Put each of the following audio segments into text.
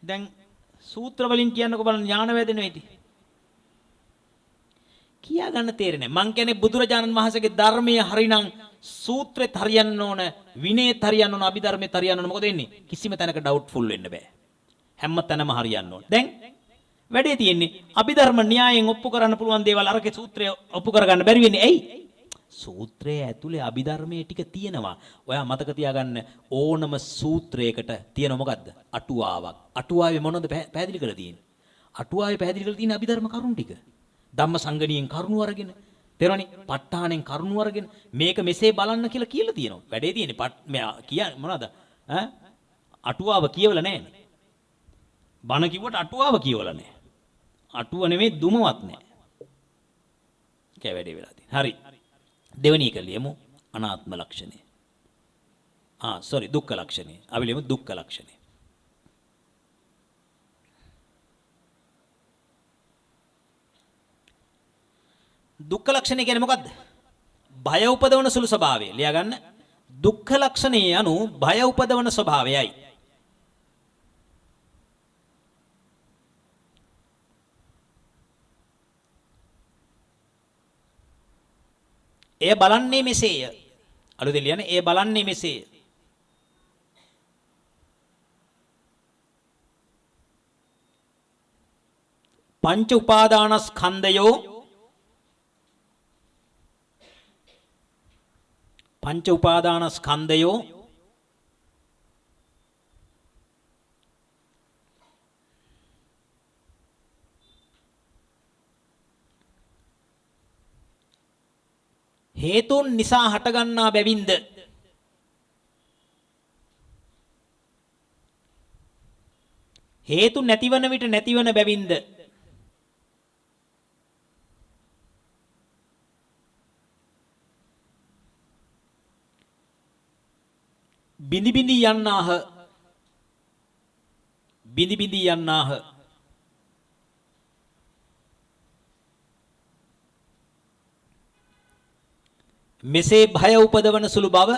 දැන් සූත්‍ර වලින් කියන්නකෝ බලන්න ඥාන වැදෙනවා ඉතින්. කියා ගන්න තේරෙන්නේ නැහැ. මං කියන්නේ බුදුරජාණන් වහන්සේගේ ධර්මය හරිනම් සූත්‍රෙත් හරියන්න ඕන, විනයෙත් හරියන්න ඕන, අභිධර්මෙත් හරියන්න ඕන. මොකද වෙන්නේ? කිසිම තැනක ඩවුට්ෆුල් වෙන්න බෑ. හැම තැනම හරියන්න ඕන. දැන් වැඩේ තියෙන්නේ අභිධර්ම න්‍යායෙන් ඔප්පු කරන්න පුළුවන් දේවල් අරකේ සූත්‍රය ඔප්පු කරගන්න බැරි වෙන්නේ ඇයි? සූත්‍රයේ ඇතුලේ අභිධර්මයේ ටික තියෙනවා. ඔයා මතක තියාගන්න ඕනම සූත්‍රයකට තියෙන මොකද්ද? අටුවාවක්. අටුවාවේ මොනවද පැහැදිලි කරලා තියෙන්නේ? අටුවාවේ පැහැදිලි කරලා තියෙන අභිධර්ම කරුණු ටික. ධම්ම සංගණියෙන් කරුණු අරගෙන, තේරෙනවනේ? ප ဋ ාණෙන් කරුණු අරගෙන මේක මෙසේ බලන්න කියලා කියලා තියෙනවා. වැඩේ තියෙන්නේ මෙයා කියන්නේ මොනවද? ඈ අටුවාව කියවලා නැහැනේ. බණ කිව්වට අටුවාව කියවලා නැහැ. අටුව නෙමෙයි දුමවත් නැහැ. ඒකයි වැඩේ වෙලා තියෙන්නේ. හරි. දෙවෙනි එක ලියමු අනාත්ම ලක්ෂණය. ආ සෝරි දුක්ඛ ලක්ෂණය. අපි ලියමු දුක්ඛ ලක්ෂණය. දුක්ඛ ලක්ෂණය කියන්නේ මොකද්ද? බය උපදවන සුළු ස්වභාවය. ලියා ගන්න. දුක්ඛ ලක්ෂණය යනු බය උපදවන ස්වභාවයයි. එය බලන්නේ මෙසේය. අලුතෙන් ලියන්නේ එය බලන්නේ මෙසේය. පංච උපාදානස්කන්ධයෝ පංච උපාදානස්කන්ධයෝ හේතුන් නිසා හටගන්නා බැවින්ද හේතු නැතිවන විට නැතිවන බැවින්ද බිඳි බිඳි යන්නාහ බිඳි බිඳි යන්නාහ මෙසේ භය උපදවන සුළු බව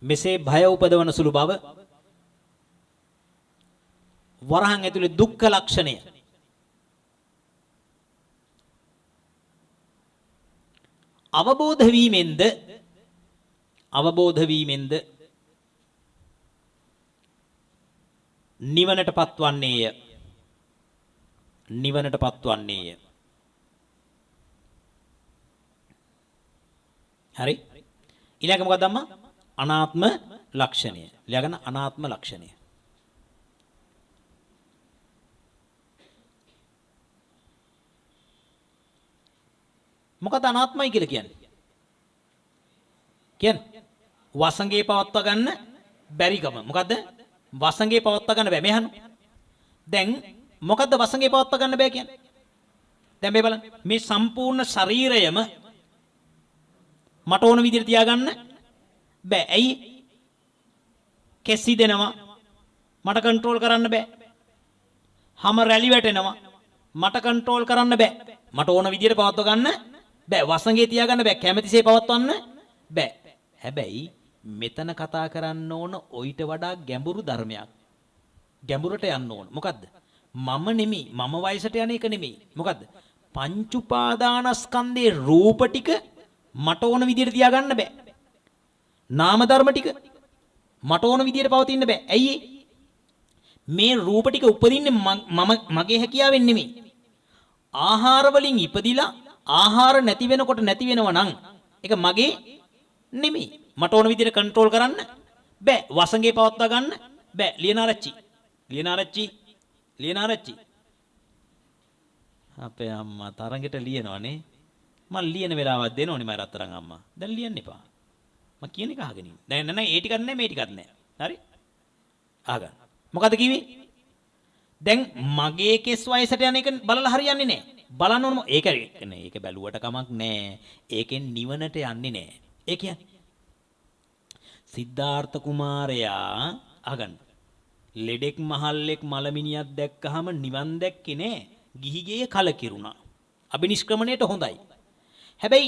මෙසේ භය උපදවන සුළු බව වරහන් ඇතුලේ දුක්ඛ ලක්ෂණය අවබෝධ වීමෙන්ද අවබෝධ වීමෙන්ද නිවනට පත්වන්නේය නිවනට පත්වන්නේය. හරි. ඊළඟ මොකක්ද අම්මා? අනාත්ම ලක්ෂණය. ලියාගන්න අනාත්ම ලක්ෂණය. මොකද අනාත්මයි කියලා කියන්නේ? කියන්නේ වසඟේ පවත්වා ගන්න බැරිකම. මොකද්ද? වසඟේ පවත්වා ගන්න බෑ. මෙහන. දැන් මොකද්ද වසඟේ පවත්වා ගන්න බෑ කියන්නේ? දැන් මේ බලන්න. මේ සම්පූර්ණ ශරීරයම මට ඕන විදිහට තියාගන්න බෑ. ඇයි? කෙස් හිදෙනවා. මට කන්ට්‍රෝල් කරන්න බෑ. හැම රැලි වැටෙනවා. මට කන්ට්‍රෝල් කරන්න බෑ. මට ඕන විදිහට පවත්වා ගන්න බෑ. වසඟේ තියාගන්න බෑ. කැමැතිසේ පවත්වන්න බෑ. හැබැයි මෙතන කතා කරන්න ඕන ඔయిత වඩා ගැඹුරු ධර්මයක්. ගැඹුරට යන්න ඕන. මොකද්ද? මම නෙමෙයි. මම වයසට යන එක නෙමෙයි. මොකද්ද? පංච උපාදානස්කන්ධේ රූප ටික මට ඕන විදිහට තියාගන්න බෑ. නාම ධර්ම ටික මට ඕන විදිහට පවතින්න බෑ. ඇයි මේ රූප ටික උපදින්නේ මම මගේ හැකියාවෙන් නෙමෙයි. ආහාර වලින් ඉපදිලා ආහාර නැති වෙනකොට නැති වෙනව නම් ඒක මගේ නෙමෙයි. මට ඕන විදිහට කන්ට්‍රෝල් කරන්න බෑ. වසඟේ පවත්වා ගන්න බෑ. ලියනාරච්චි. ලියනාරච්චි. ලියනාරච්චි. අපේ අම්මා තරඟෙට ලියනවනේ. මං ලියන වෙලාවක් දෙනවනේ මම රත්තරන් අම්මා. දැන් ලියන්න එපා. මං කියන එක අහගෙන ඉන්න. දැන් නෑ නෑ ඒ ටිකක් නෑ මේ ටිකක් නෑ. හරි? අහගන්න. මොකද කිව්වේ? දැන් මගේ කෙස් වයසට යන එක බලලා හරියන්නේ නෑ. බලන්න ඕන ඒක නෑ ඒක බැලුවට කමක් නෑ. ඒකෙන් නිවනට යන්නේ නෑ. ඒ කියන්නේ සිද්ධාර්ථ කුමාරයා අහගන්න. ලෙඩෙක් මහල්ලෙක් මලමිනියක් දැක්කහම නිවන් දැක්කේ නෑ. ගිහි ගෙය කලකිරුණා. අබිනිෂ්ක්‍රමණයට හොඳයි. හැබැයි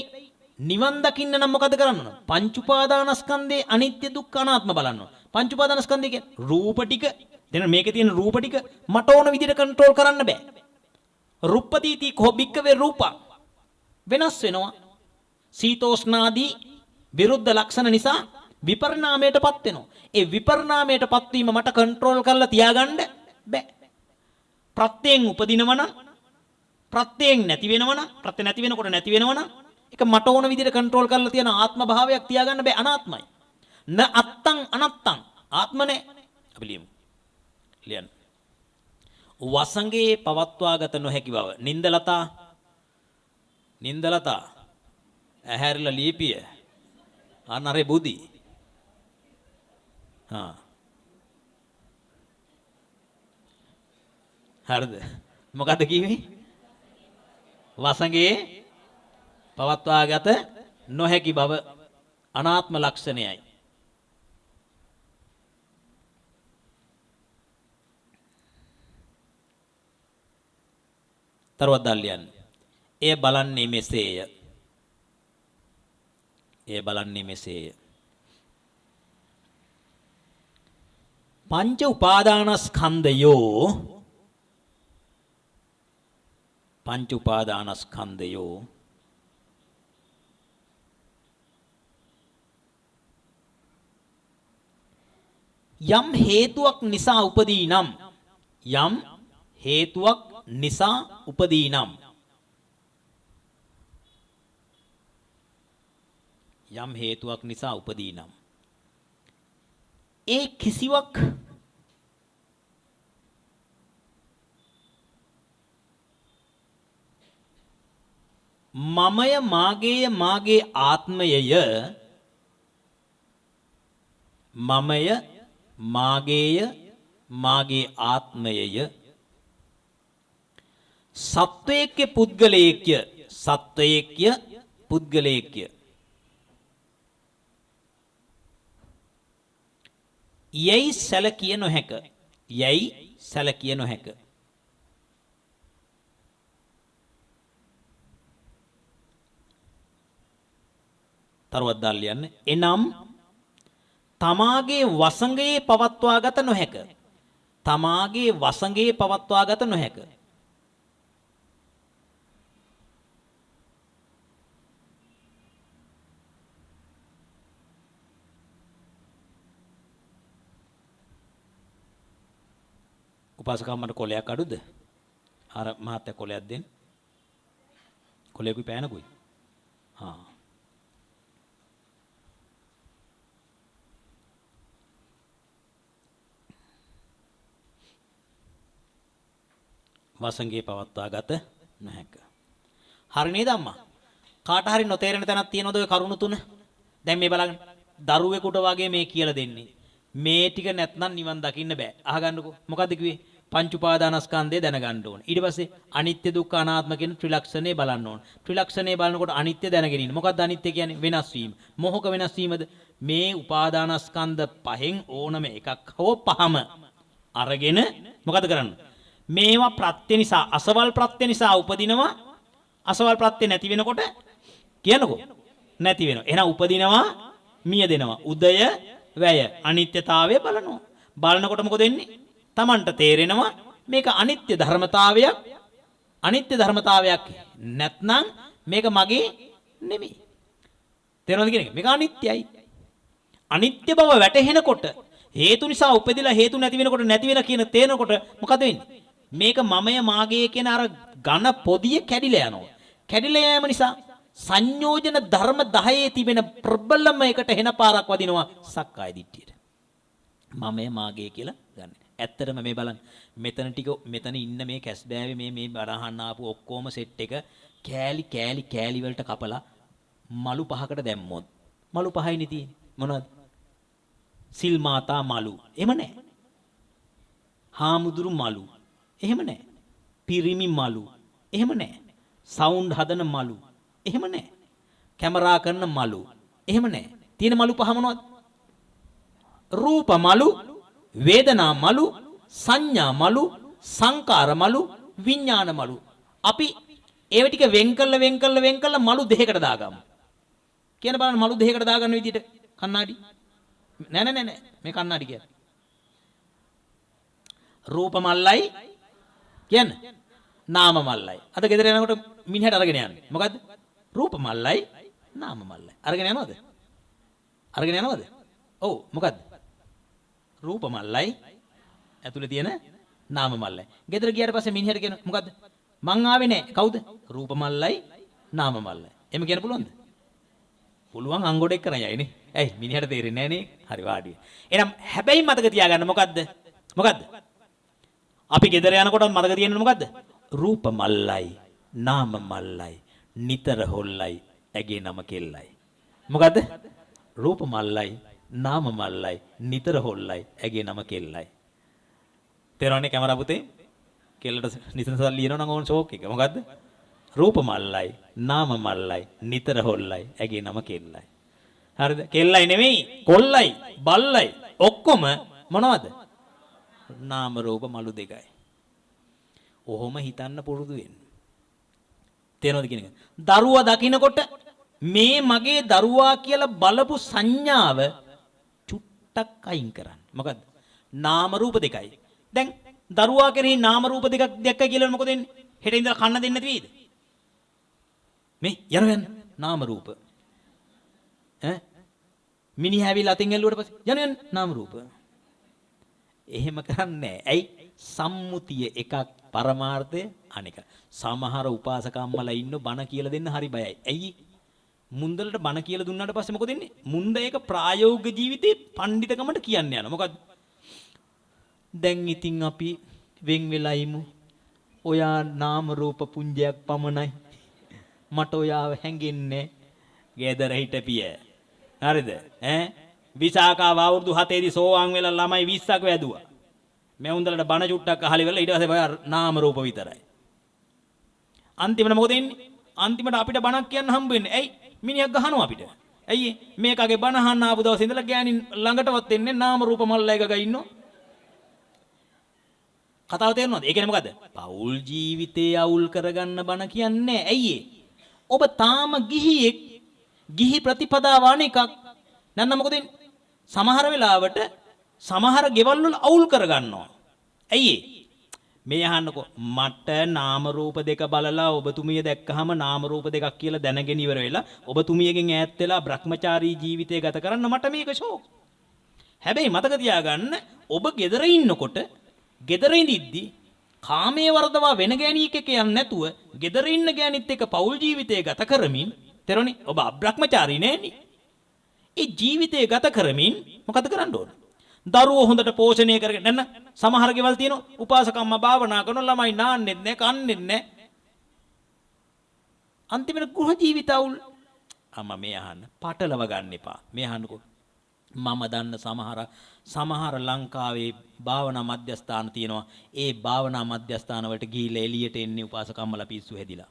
නිවන් දකින්න නම් මොකද කරන්න ඕන? පංච උපාදානස්කන්ධයේ අනිත්‍ය දුක්ඛ අනාත්ම බලන්න ඕන. පංච උපාදානස්කන්ධය කියන්නේ රූප ටික. දැන් මේකේ තියෙන රූප ටික මට ඕන විදිහට කන්ට්‍රෝල් කරන්න බෑ. රුප්පදීති කෝ භික්කවේ රූපං වෙනස් වෙනවා. සීතෝෂ්ණාදී විරුද්ධ ලක්ෂණ නිසා විපරිණාමයටපත් වෙනවා. ඒ විපරිණාමයටපත් වීම මට කන්ට්‍රෝල් කරලා තියාගන්න බෑ. ප්‍රත්‍යයෙන් උපදිනවා නම්, ප්‍රත්‍යයෙන් නැති වෙනවා නම්, ප්‍රත්‍ය නැති වෙනකොට නැති වෙනවා නම්, ඒක මට ඕන විදිහට කන්ට්‍රෝල් කරලා තියෙන ආත්ම භාවයක් තියාගන්න බෑ. අනාත්මයි. න අත්තං අනත්තං, ආත්ම නෑ. අපි ලියමු. ලියන්න. වසඟේ පවත්වාගත නොහැකි බව. නින්දලතා, නින්දලතා ඇහැරිලා ලියපිය. අන්න අරේ බුදි. හා හරිද? මොකද්ද කිව්වේ? වසඟේ පවත්වාගත නොහැකි බව අනාත්ම ලක්ෂණයයි. තරුවක් දාලා ලියන්න. එය බලන්නේ මෙසේය. එය බලන්නේ මෙසේය. පංච උපාදානස්කන්ධයෝ, පංච උපාදානස්කන්ධයෝ යම් හේතුවක් නිසා උපදී නම්, යම් හේතුවක් නිසා උපදී නම්, යම් හේතුවක් නිසා උපදී නම්, ඒ කිසිවක් මමය මාගේය මාගේ ආත්මයය, මමය මාගේය මාගේ ආත්මයය, සත්වයේක්‍ය පුද්ගලයේක්‍ය, සත්වයේක්‍ය පුද්ගලයේක්‍ය, යැයි සැලකිය නොහැක, යැයි සැලකිය නොහැක. තරුවක් දාලා ලියන්න. එනම් තමාගේ වසඟයේ පවත්වාගත නොහැක. තමාගේ වසඟයේ පවත්වාගත නොහැක. උපාසකම්මට කොලයක් අඩුද? අර මහත්තයා කොලයක් දෙන්න. කොලයකුයි පෑනකුයි. හා. වසඟේ පවත්වා ගත නොහැක. හරි නේද අම්මා? කාට හරි නොතේරෙන තැනක් තියෙනවද ඔය කරුණු තුන? දැන් මේ බලන්න. දරුවෙකුට වගේ මේ කියලා දෙන්නේ. මේ ටික නැත්නම් නිවන් දකින්න බෑ. අහගන්නකෝ. මොකද්ද කිව්වේ? පංච උපාදානස්කන්ධය දැනගන්න ඕන. ඊට පස්සේ අනිත්‍ය දුක්ඛ අනාත්ම කියන ත්‍රිලක්ෂණය බලන්න ඕන. ත්‍රිලක්ෂණය බලනකොට අනිත්‍ය දැනගෙන ඉන්න. මොකද්ද අනිත්‍ය කියන්නේ? වෙනස් වීම. මොහොක වෙනස් වීමද? මේ උපාදානස්කන්ධ පහෙන් ඕනම එකක් හෝ පහම අරගෙන මොකද කරන්නේ? මේවා ප්‍රත්‍ය නිසා, අසවල් ප්‍රත්‍ය නිසා උපදිනවා. අසවල් ප්‍රත්‍ය නැති වෙනකොට කියනකෝ නැති වෙනවා. එහෙනම් උපදිනවා, මිය දෙනවා. උදය වැය අනිත්‍යතාවය බලනවා. බලනකොට මොකද වෙන්නේ? Tamanට තේරෙනවා මේක අනිත්‍ය ධර්මතාවයක්. අනිත්‍ය ධර්මතාවයක් නැත්නම් මේක මගේ නෙමෙයි. තේරෙනවද කියන එක? මේක අනිත්‍යයි. අනිත්‍ය බව වැටහෙනකොට, හේතු නිසා උපදිලා හේතු නැති වෙනකොට නැති වෙන කියන තේරෙනකොට මොකද වෙන්නේ? මේක මමය මාගේ කියන අර ඝන පොදිය කැඩිලා යනවා. කැඩිලා යෑම නිසා සංයෝජන ධර්ම 10 තිබෙන ප්‍රබලම එකට හෙන පාරක් වදිනවා සක්කාය දිට්ඨියට. මමය මාගේ කියලා ගන්න. ඇත්තටම මේ බලන්න, මෙතන ටික මෙතන ඉන්න මේ කැස්බෑවේ මේ මේ බරහන්න ආපු ඔක්කොම සෙට් එක කෑලි කෑලි කෑලි වලට කපලා මලු පහකට දැම්මොත්, මලු පහයිනේ තියෙන්නේ. මොනවද? සිල් මාතා මලු. එහෙම නෑ. හාමුදුරු මලු. එහෙම නෑ. පිරිමි මලු. එහෙම නෑ. සවුන්ඩ් හදන මලු. එහෙම නෑ. කැමරා කරන මලු. එහෙම නෑ. තියෙන මලු පහ මොනවද? රූප මලු, වේදනා මලු, සංඥා මලු, සංකාර මලු, විඥාන මලු. අපි ඒව ටික වෙන් කරලා වෙන් කරලා වෙන් කරලා මලු දෙකකට දාගමු. කියන බලන්න මලු දෙකකට දාගන්න විදියට කණ්ණාඩි. නෑ නෑ නෑ නෑ මේ කණ්ණාඩි කියන්නේ. රූප මල්ලයි කියන්න නාම මල්ලයි. අද ගෙදර යනකොට මිනිහට අරගෙන යන්නේ. මොකද්ද? රූප මල්ලයි නාම මල්ලයි. අරගෙන යනවද? අරගෙන යනවද? ඔව් මොකද්ද? රූප මල්ලයි ඇතුලේ තියෙන නාම මල්ලයි. ගෙදර ගියාට පස්සේ මිනිහට කියන මොකද්ද? මං ආවේ නෑ. කවුද? රූප මල්ලයි නාම මල්ලයි. එහෙම කියන්න පුළුවන්ද? පුළුවන් අංගොඩ එක්ක නයි නේ. ඇයි මිනිහට තේරෙන්නේ නෑ නේ. හරි වාඩි. එහෙනම් හැබැයි මතක තියාගන්න මොකද්ද? මොකද්ද? අපි ගෙදර යනකොට මතක තියෙන්නේ මොකද්ද? රූප මල්ලයි නාම මල්ලයි නිතර හොල්ලයි ඇගේ නම කෙල්ලයි. මොකද්ද? රූප මල්ලයි නාම මල්ලයි නිතර හොල්ලයි ඇගේ නම කෙල්ලයි. තේරෙනවනේ කැමරා පුතේ? කෙල්ලට නිසනසල් ලියනවා නම් ඕන ෂෝක් එක. මොකද්ද? රූප මල්ලයි නාම මල්ලයි නිතර හොල්ලයි ඇගේ නම කෙල්ලයි. හරිද? කෙල්ලයි නෙමෙයි කොල්ලයි බල්ලයි ඔක්කොම මොනවද? නාම රූප මලු දෙකයි. ඔහොම හිතන්න පුරුදු වෙන්න. තේරෙනවද කියන එක? දරුවා දකින්නකොට මේ මගේ දරුවා කියලා බලපු සංඥාව චුට්ටක් අයින් කරන්න. මොකද්ද? නාම රූප දෙකයි. දැන් දරුවා කෙරෙහි නාම රූප දෙකක් දැක්කයි කියලා මොකද වෙන්නේ? හෙට ඉඳලා කන්න දෙන්නේ නැති වෙයිද? මේ යන යන නාම රූප. ඈ මිනිහා ඇවිල්ලා අතින් ඇල්ලුවට පස්සේ යන යන නාම රූප. එහෙම කරන්නේ නැහැ. ඇයි? සම්මුතිය එකක් පරමාර්ථය අනෙක. සමහර උපාසකම්මලා ඉන්න බණ කියලා දෙන්න හරි බයයි. ඇයි? මුන්දලට බණ කියලා දුන්නාට පස්සේ මොකද වෙන්නේ? මුන්ද ඒක ප්‍රායෝගික ජීවිතේ පඬිතකමට කියන්න යනවා. මොකද්ද? දැන් ඉතින් අපි වෙන් වෙලා ඉමු. ඔයා නාම රූප පුංජයක් පමණයි. මට ඔයාව හැංගෙන්නේ ගෙදර හිටපිය. හරිද? ඈ විසාකාව අවුරුදු 7 දී සෝවාන් වෙලා ළමයි 20ක් වැදුවා. මේ උන්දලට බණ චුට්ටක් අහලි වෙලා ඊට පස්සේ ඔයා නාම රූප විතරයි. අන්තිමට මොකද වෙන්නේ? අන්තිමට අපිට බණක් කියන්න හම්බ වෙන්නේ. ඇයි? මිනිහක් ගහනවා අපිට. ඇයි මේකගේ බණ අහන්න ආපු දවසේ ඉඳලා ගෑණි ළඟටවත් එන්නේ නාම රූප මල්ලයි ගග ඉන්නවා. කතාව තේරෙනවද? ඒ කියන්නේ මොකද්ද? පෞල් ජීවිතේ අවුල් කරගන්න බණ කියන්නේ ඇයි ඒ? ඔබ තාම ගිහියෙක්, ගිහි ප්‍රතිපදාව අනෙකක්. නැත්නම් මොකද වෙන්නේ? සමහර වෙලාවට සමහර ගෙවල් වල අවුල් කරගන්නවා. ඇයි ඒ? මේ අහන්නකෝ, මට නාම රූප දෙක බලලා ඔබතුමිය දැක්කහම නාම රූප දෙකක් කියලා දැනගෙන ඉවර වෙලා ඔබතුමියගෙන් ඈත් වෙලා භ්‍රමචාරී ජීවිතය ගත කරන්න මට මේක ෂෝක්. හැබැයි මතක තියාගන්න, ඔබ ගෙදර ඉන්නකොට ගෙදර ඉඳිද්දි කාමයේ වර්ධවා වෙන ගෑණියෙක් එක්ක යන්නේ නැතුව ගෙදර ඉන්න ගෑණිත් එක්ක පෞල් ජීවිතය ගත කරමින්, තේරුණේ? ඔබ අබ්‍රහ්මචාරී නෑනේ. ඒ ජීවිතය ගත කරමින් මොකද කරන්න ඕන? දරුවෝ හොඳට පෝෂණය කරගෙන නැන්න සමහර ගෙවල් තියෙනවා උපාසකම්ම භාවනා කරන ළමයි නාන්නෙත් නෑ කන්නෙත් නෑ. අන්තිමට ගෘහ ජීවිත අවුල්. අම්මා මේ අහන්න පටලව ගන්න එපා. මේ අහන්නකෝ, මම දන්න සමහර සමහර ලංකාවේ භාවනා මධ්‍යස්ථාන තියෙනවා. ඒ භාවනා මධ්‍යස්ථාන වලට ගිහිල්ලා එළියට එන්නේ උපාසකම්මලා පිස්සු හැදිලා.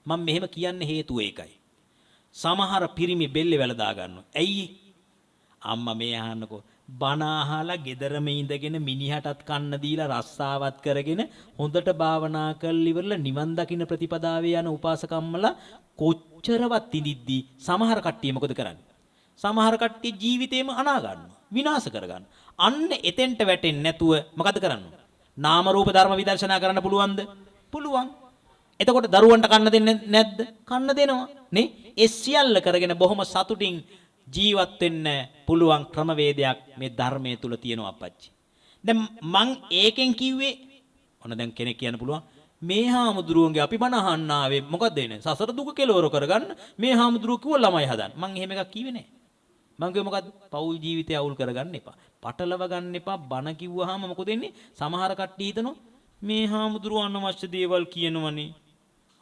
මම මෙහෙම කියන්න හේතුව ඒකයි. සමහර පිරිමි බෙල්ලේ වැල දා ගන්නවා. ඇයි? අම්මා මේ අහන්නකෝ, බණ අහලා ගෙදරම ඉඳගෙන මිනිහටත් කන්න දීලා රස්සාවත් කරගෙන හොඳට භාවනා කරලා ඉවරලා නිවන් දකින්න ප්‍රතිපදාවේ යන උපාසකම්මලා කොච්චරවත් ඉඳිද්දි සමහර කට්ටිය මොකද කරන්නේ? සමහර කට්ටිය ජීවිතේම අනා ගන්නවා, විනාශ කරගන්නවා. අන්න එතෙන්ට වැටෙන්නේ නැතුව මොකද කරන්න? නාම රූප ධර්ම විදර්ශනා කරන්න පුළුවන්ද? පුළුවන්. එතකොට දරුවන්ට කන්න දෙන්නේ නැද්ද? කන්න දෙනවා නේ. ඒ සියල්ල කරගෙන බොහොම සතුටින් ජීවත් වෙන්න පුළුවන් ක්‍රමවේදයක් මේ ධර්මයේ තුල තියෙනවා අප්පච්චි. දැන් මං ඒකෙන් කිව්වේ, ඔන්න දැන් කෙනෙක් කියන්න පුළුවන් මේ හාමුදුරුවන්ගේ අපි බණ අහන්න ආවේ මොකද්ද එන්නේ? සසර දුක කෙලවර කරගන්න මේ හාමුදුරුවෝ කිව්ව ළමයි හදන්න. මං එහෙම එකක් කිව්වේ නෑ. මං කිව්වේ මොකද්ද? පෞල් ජීවිතය අවුල් කරගන්න එපා. පටලව ගන්න එපා. බණ කිව්වහම මොකද වෙන්නේ? සමහර කට්ටිය හිතනවා මේ හාමුදුරුවෝ අනවශ්‍ය දේවල් කියනවනේ.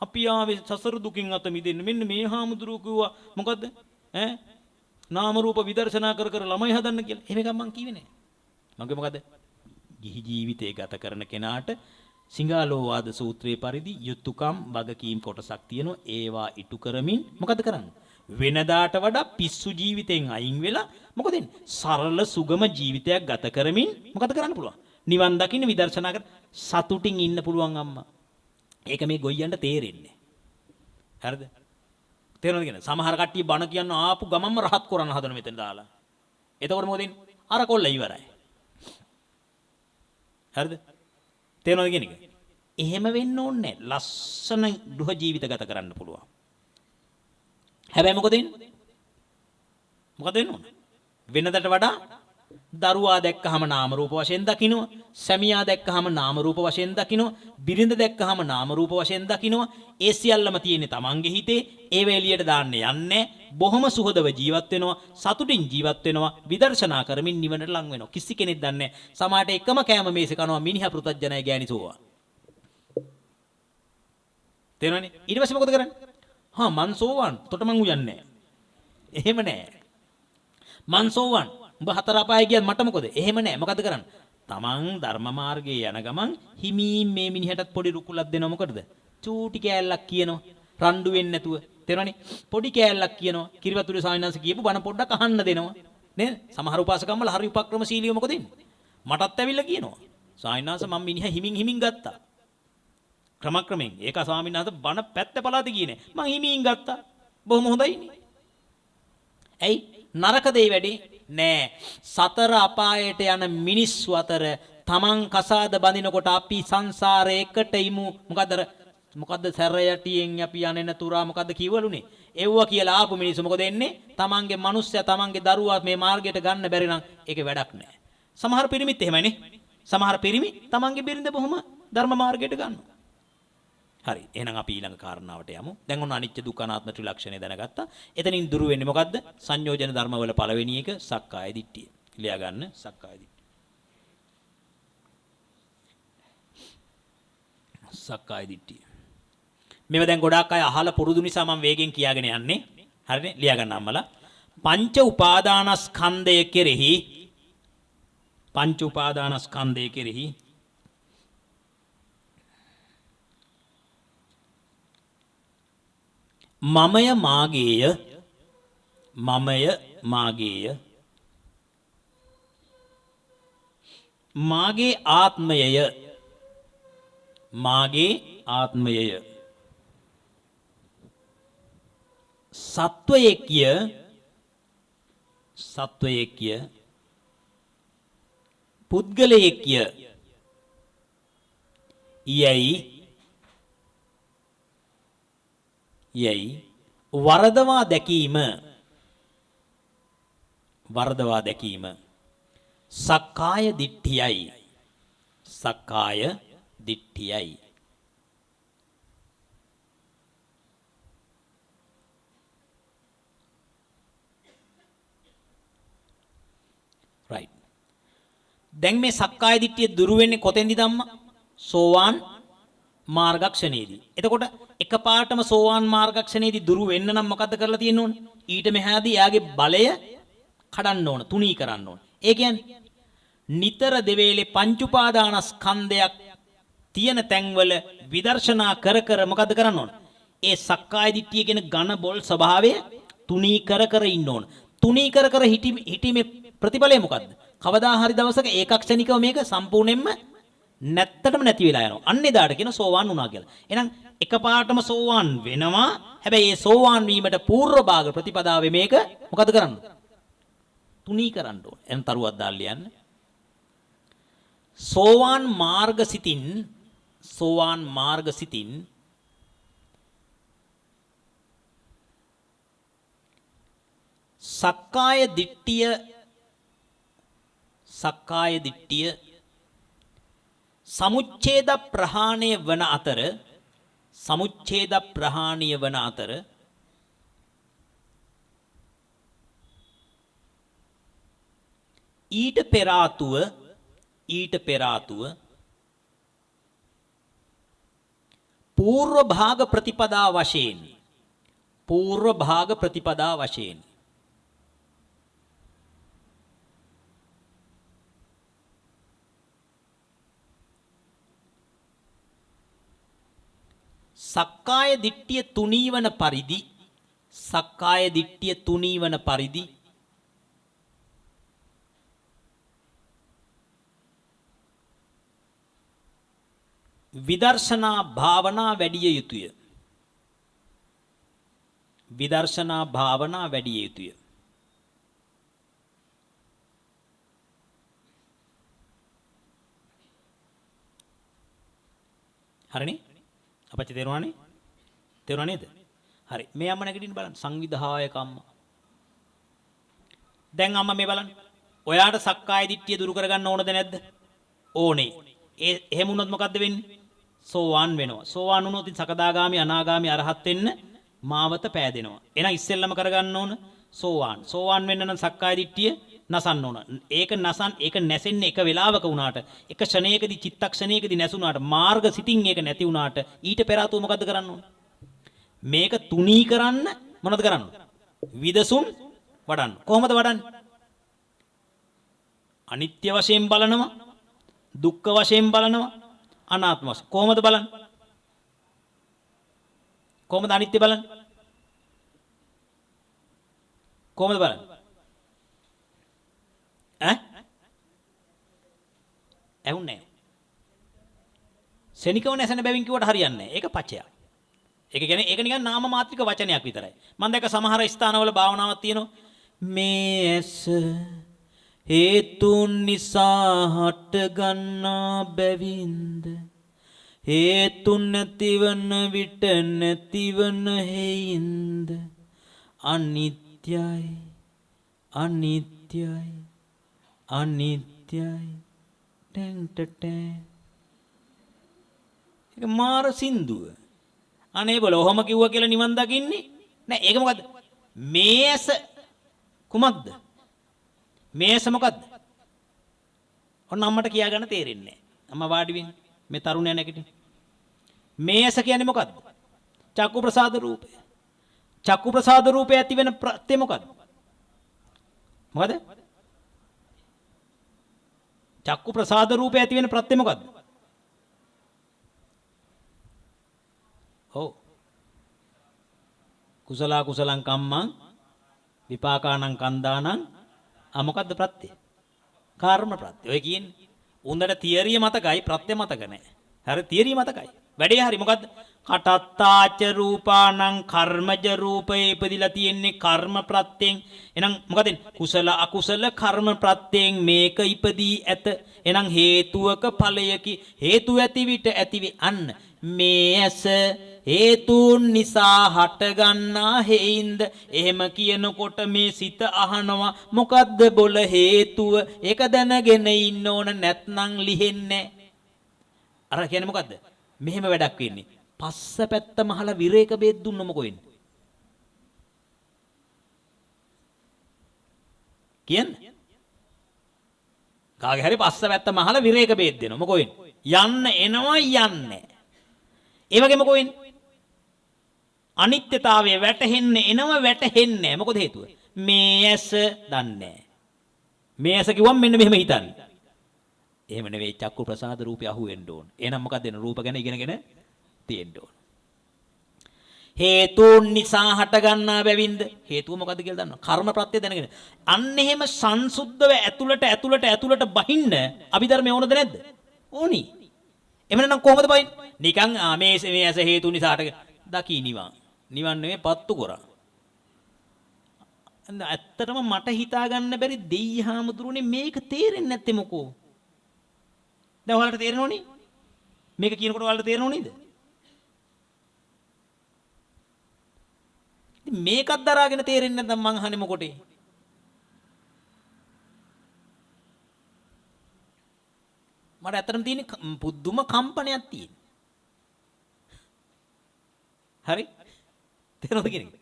අපි ආවේ සසර දුකින් අත මිදෙන්න. මෙන්න මේ හාමුදුරුවෝ කිව්වා මොකද්ද? ඈ නාම රූප විදර්ශනා කර කර ළමයි හදන්න කියලා. එහෙම එකක් මං කිව්වේ නෑ. මං කිව්වේ මොකද්ද? ගිහි ජීවිතය ගත කරන කෙනාට සිංහලෝවාද සූත්‍රයේ පරිදි යුතුයකම් වගකීම් කොටසක් තියෙනවා. ඒවා ඉටු කරමින් මොකද කරන්නේ? වෙනදාට වඩා පිස්සු ජීවිතෙන් අයින් වෙලා මොකද වෙන්නේ? සරල සුගම ජීවිතයක් ගත කරමින් මොකද කරන්න පුළුවන්? නිවන් දකින්න විදර්ශනා කර සතුටින් ඉන්න පුළුවන් අම්මා. ඒක මේ ගොයියන්ට තේරෙන්නේ. හරිද? තේරෙනවද කියන්නේ? සමහර කට්ටිය බණ කියන්න ආපු ගමන්ම රහත් කරන්න හදන මෙතන දාලා. එතකොට මොකද වෙන්නේ? අර කොල්ල ඉවරයි. හරිද? තේරෙනවද කියන එක? එහෙම වෙන්න ඕනේ නැහැ. ලස්සන ගෘහ ජීවිත ගත කරන්න පුළුවන්. හැබැයි මොකද වෙන්නේ? මොකද වෙන්න ඕන? වෙනදට වඩා දරුවා දැක්කහම නාම රූප වශයෙන් දකින්නවා, සැමියා දැක්කහම නාම රූප වශයෙන් දකින්නවා, බිරිඳ දැක්කහම නාම රූප වශයෙන් දකින්නවා. ඒ සියල්ලම තියෙන්නේ තමන්ගේ හිතේ. ඒව එළියට දාන්න යන්නේ. බොහොම සුහදව ජීවත් වෙනවා, සතුටින් ජීවත් වෙනවා, විදර්ශනා කරමින් නිවනට ලං වෙනවා. කිසි කෙනෙක් දන්නේ නැහැ. සමහරට එකම කෑම මේසේ කනවා මිනිහා පෘථග්ජනයි ගෑණි සෝවා. තේරෙනවනේ? ඊට පස්සේ මොකද කරන්නේ? හා මං සෝවාන්, තොට මං උයන්නේ නැහැ. එහෙම නෑ. මං සෝවාන්, උඹ හතර අපාය ගියත් මට මොකද? එහෙම නෑ. මොකද කරන්නේ? තමන් ධර්ම මාර්ගයේ යන ගමන් හිමීන් මේ මිනිහටත් පොඩි රුකුලක් දෙනවා. මොකටද? චූටි කෑල්ලක් කියනවා. රණ්ඩු වෙන්නේ නැතුව. තේරෙනවනේ? පොඩි කෑල්ලක් කියනවා. කිරිවතුරේ ස්වාමීන් වහන්සේ කියපු බණ පොඩ්ඩක් අහන්න දෙනවා. නේද? සමහර උපාසකම්මල හරි උපක්‍රමශීලීව මොකද වෙන්නේ? මටත් ඇවිල්ලා කියනවා. ස්වාමීන් වහන්සේ මං මිනිහා හිමින් හිමින් ගත්තා. ක්‍රමක්‍රමයෙන්. ඒක ස්වාමීන් වහන්සේ බණ පැත්ත පළාතේ ගියේ නෑ. මං හිමින් ගත්තා. බොහොම හොඳයිනේ. ඇයි? නරක දෙයි වැඩේ නෑ. සතර අපායට යන මිනිස්සු අතර තමන් කසාද බඳිනකොට අපි සංසාරේ එකට ඉමු. මොකද්ද අර මොකද්ද සැර යටියෙන් අපි යන්නේ තුරා මොකද්ද කිව්වලුනේ? එව්වා කියලා ආපු මිනිස්සු මොකද එන්නේ? තමන්ගේ මනුස්සයා තමන්ගේ දරුවා මේ මාර්ගයට ගන්න බැරි නම් ඒකේ වැඩක් නෑ. සමහර පිරිමිත් එහෙමයිනේ. සමහර පිරිමි තමන්ගේ බිරිඳ බොහොම ධර්ම මාර්ගයට ගන්නවා. හරි. එහෙනම් අපි ඊළඟ කාරණාවට යමු. දැන් ඔන්න අනිත්‍ය දුක්ඛ අනාත්ම ත්‍රිලක්ෂණය දැනගත්තා. එතනින් දුරු වෙන්නේ මොකද්ද? සංයෝජන ධර්මවල පළවෙනි එක සක්කාය දිට්ඨිය. ලියා ගන්න සක්කාය දිට්ඨිය. සක්කාය දිට්ඨිය. මේව දැන් ගොඩාක් අය අහලා පුරුදු නිසා මම වේගෙන් කියාගෙන යන්නේ. හරිනේ? ලියා ගන්න අම්මලා. පංච උපාදානස්කන්ධය කෙරෙහි පංච උපාදානස්කන්ධය කෙරෙහි මමය මාගේය මමය මාගේය මාගේ ආත්මයය මාගේ ආත්මයය සත්වයෙක්ය සත්වයෙක්ය පුද්ගලයෙක්ය යයි යයි වරදවා දැකීම වරදවා දැකීම සක්කාය දිට්ඨියයි සක්කාය දිට්ඨියයි. රයිට්. දැන් මේ සක්කාය දිට්ඨිය දුරු වෙන්නේ කොතෙන්ද ධම්මා? සෝවාන් මාර්ගක්ෂණයේදී. එතකොට එකපාරටම සෝවාන් මාර්ගක්ෂණයේදී දුරු වෙන්න නම් මොකද්ද කරලා තියෙන්න ඕන? ඊට මෙහාදී එයාගේ බලය කඩන්න ඕන, තුනී කරන්න ඕන. ඒ කියන්නේ නිතර දෙවේලේ පංච උපාදානස්කන්ධයක් තියෙන තැන්වල විදර්ශනා කර කර මොකද්ද කරන්න ඕන? ඒ සක්කාය දිට්ඨිය කියන ඝන බොල් ස්වභාවය තුනී කර කර ඉන්න ඕන. තුනී කර කර හිටීමේ ප්‍රතිඵලය මොකද්ද? කවදා හරි දවසක ඒකක්ෂණිකව මේක සම්පූර්ණයෙන්ම නැත්තටම නැති වෙලා යනවා. අන්න එදාට කියන සෝවාන් වුණා කියලා. එහෙනම් එකපාරටම සෝවාන් වෙනවා. හැබැයි ඒ සෝවාන් වීමට පූර්ව භාග ප්‍රතිපදාවේ මේක මොකද කරන්න? තුනී කරන්න ඕන. එහෙනම් තරුවක් දාලා ලියන්න. සෝවාන් මාර්ග සිතින් සෝවාන් මාර්ග සිතින් සක්කාය දිට්ඨිය සක්කාය දිට්ඨිය සමුච්ඡේද ප්‍රහාණය වන අතර සමුච්ඡේද ප්‍රහාණය වන අතර ඊට පෙර ආතුව ඊට පෙර ආතුව පූර්ව භාග ප්‍රතිපදා වශයෙන් පූර්ව භාග ප්‍රතිපදා වශයෙන් සක්කාය දිට්ඨිය තුනී වන පරිදි සක්කාය දිට්ඨිය තුනී වන පරිදි විදර්ශනා භාවනා වැඩිය යුතුය. විදර්ශනා භාවනා වැඩි යුතුය. හරිනේ? අපච්චි තේරුණානේ? තේරුණා නේද? හරි. මේ අම්ම නැගිටින්න බලන්න. සංවිධායක අම්මා. දැන් අම්මා මේ බලන්න. ඔයාට සක්කාය දිට්ඨිය දුරු කරගන්න ඕනද නැද්ද? ඕනේ. ඒ එහෙම වුණොත් මොකද්ද වෙන්නේ? සෝවාන් වෙනවා. සෝවාන් වුණොත් ඉතින් සකදාගාමි අනාගාමි අරහත් වෙන්න මාවත පෑදෙනවා. එහෙනම් ඉස්සෙල්ලම කරගන්න ඕන සෝවාන්. සෝවාන් වෙන්න නම් සක්කාය දිට්ඨිය නසන්න ඕන. ඒක නසන් ඒක නැසෙන්නේ එක වෙලාවක වුණාට, එක ක්ෂණයකදී චිත්තක්ෂණයකදී නැසුණාට, මාර්ග සිතින් ඒක නැති වුණාට ඊට පෙර ආතුව මොකද්ද කරන්න ඕන? මේක තුනී කරන්න මොනවද කරන්න ඕන? විදසුන් වඩන්න. කොහොමද වඩන්නේ? අනිත්‍ය වශයෙන් බලනවා, දුක්ඛ වශයෙන් බලනවා, අනාත්ම වශයෙන්. කොහොමද බලන්නේ? කොහොමද අනිත්‍ය බලන්නේ? කොහොමද බලන්නේ? ඈ? ඇහුන්නේ නැහැ. සෙනිකව නැසෙන බැවින් කිව්වට හරියන්නේ නැහැ. ඒක පචයක්. ඒක කියන්නේ ඒක නිකන් නාම මාත්‍රික වචනයක් විතරයි. මම දැක්ක සමහර ස්ථානවල භාවනාවක් තියෙනවා. මේ ඇස හේතුන් නිසා හට ගන්නා බැවින්ද, හේතු නැතිවන විට නැතිවන හේයින්ද, අනිත්‍යයි අනිත්‍යයි අනිත්‍යයි ටැන් ටැන්. ඒක මාර සින්දුව. අනේ බල ඔහොම කිව්වා කියලා නිවන් දකින්නේ නෑ. ඒක මොකද්ද? මේ ඇස කුමක්ද? මේ ඇස මොකද්ද? ඔන්න අම්මට කියා ගන්න තේරෙන්නේ නෑ. අම්මා වාඩි වෙන්නේ මේ තරුණයා නැගිටින්. මේ ඇස කියන්නේ මොකද්ද? චක්කු ප්‍රසාද රූපය. චක්කු ප්‍රසාද රූපය ඇති වෙන ප්‍රත්‍ය මොකද්ද? මොකද? චක්කු ප්‍රසාද රූපය ඇති වෙන ප්‍රත්‍ය මොකද්ද? ඔව්. කුසල කුසලං කම්මං විපාකානං කන්දානං. ආ මොකද්ද ප්‍රත්‍ය? කර්ම ප්‍රත්‍ය. ඔය කියන්නේ උන්දට තියරිය මතකයි, ප්‍රත්‍ය මතක නෑ. හරි, තියරිය මතකයි. වැඩේ හරි. මොකද්ද? කටත්තාච රූපානං කර්මජ රූපේ ඉපදිලා තියෙන්නේ කර්ම ප්‍රත්‍යයෙන්. එහෙනම් මොකද කුසල අකුසල කර්ම ප්‍රත්‍යයෙන් මේක ඉපදී ඇත. එහෙනම් හේතුවක ඵලයකි. හේතු ඇති විට ඇති වේ. අන්න මේ ඇස හේතුන් නිසා හටගන්නා හේින්ද. එහෙම කියනකොට මේ සිත අහනවා මොකද්ද බොල හේතුව? ඒක දැනගෙන ඉන්න ඕන, නැත්නම් ලිහෙන්නේ. අර කියන්නේ මොකද්ද? මෙහෙම වැඩක් වෙන්නේ. පස්ස පැත්ත මහලා විරේක බේත් දුන්න මොකෝ වෙන්නේ? කියන්න. කාගේ හරි පස්ස පැත්ත මහලා විරේක බේත් දෙනවා මොකෝ වෙන්නේ? යන්න එනවා යන්නේ. ඒ වගේ මොකෝ වෙන්නේ? අනිත්‍යතාවය වැටහෙන්න එනවා වැටහෙන්නේ නැහැ. මොකද හේතුව? මේ ඇස දන්නේ මේ ඇස කිව්වම මෙන්න මෙහෙම හිතන්නේ. එහෙම නෙවෙයි, චක්කු ප්‍රසාද රූපය අහු වෙන්න ඕන. එහෙනම් මොකක්ද වෙන රූප ගැන ඉගෙනගෙන තියෙන්න ඕන. හේතුන් නිසා හටගන්නා බැවින්ද, හේතුව මොකද්ද කියලා දන්නවා. කර්ම ප්‍රත්‍ය දැනගෙන. අන්න එහෙම සංසුද්ධව ඇතුළට ඇතුළට ඇතුළට බහින්න අභිධර්මය ඕනද නැද්ද? ඕනි. එහෙම නම් කොහොමද බහින්නේ? නිකන් මේ මේ ඇස හේතු නිසා හටගෙන දකි නිවන්. නිවන් නෙවෙයි පත්තු කරා. ඇත්තටම මට හිතා ගන්න බැරි දෙයි හාමුදුරුවනේ මේක තේරෙන්නේ නැත්තේ මොකෝ? දැන් ඔයාලට තේරෙනවනේ? මේක කියනකොට ඔයාලට තේරෙනව නේද? ඉතින් මේකත් දරාගෙන තේරෙන්නේ නැත්නම් මං අහන්නේ මොකටේ? මට ඇත්තටම තියෙන පුදුම කම්පනයක් තියෙන. හරි? තේරෙනවද කියන එක?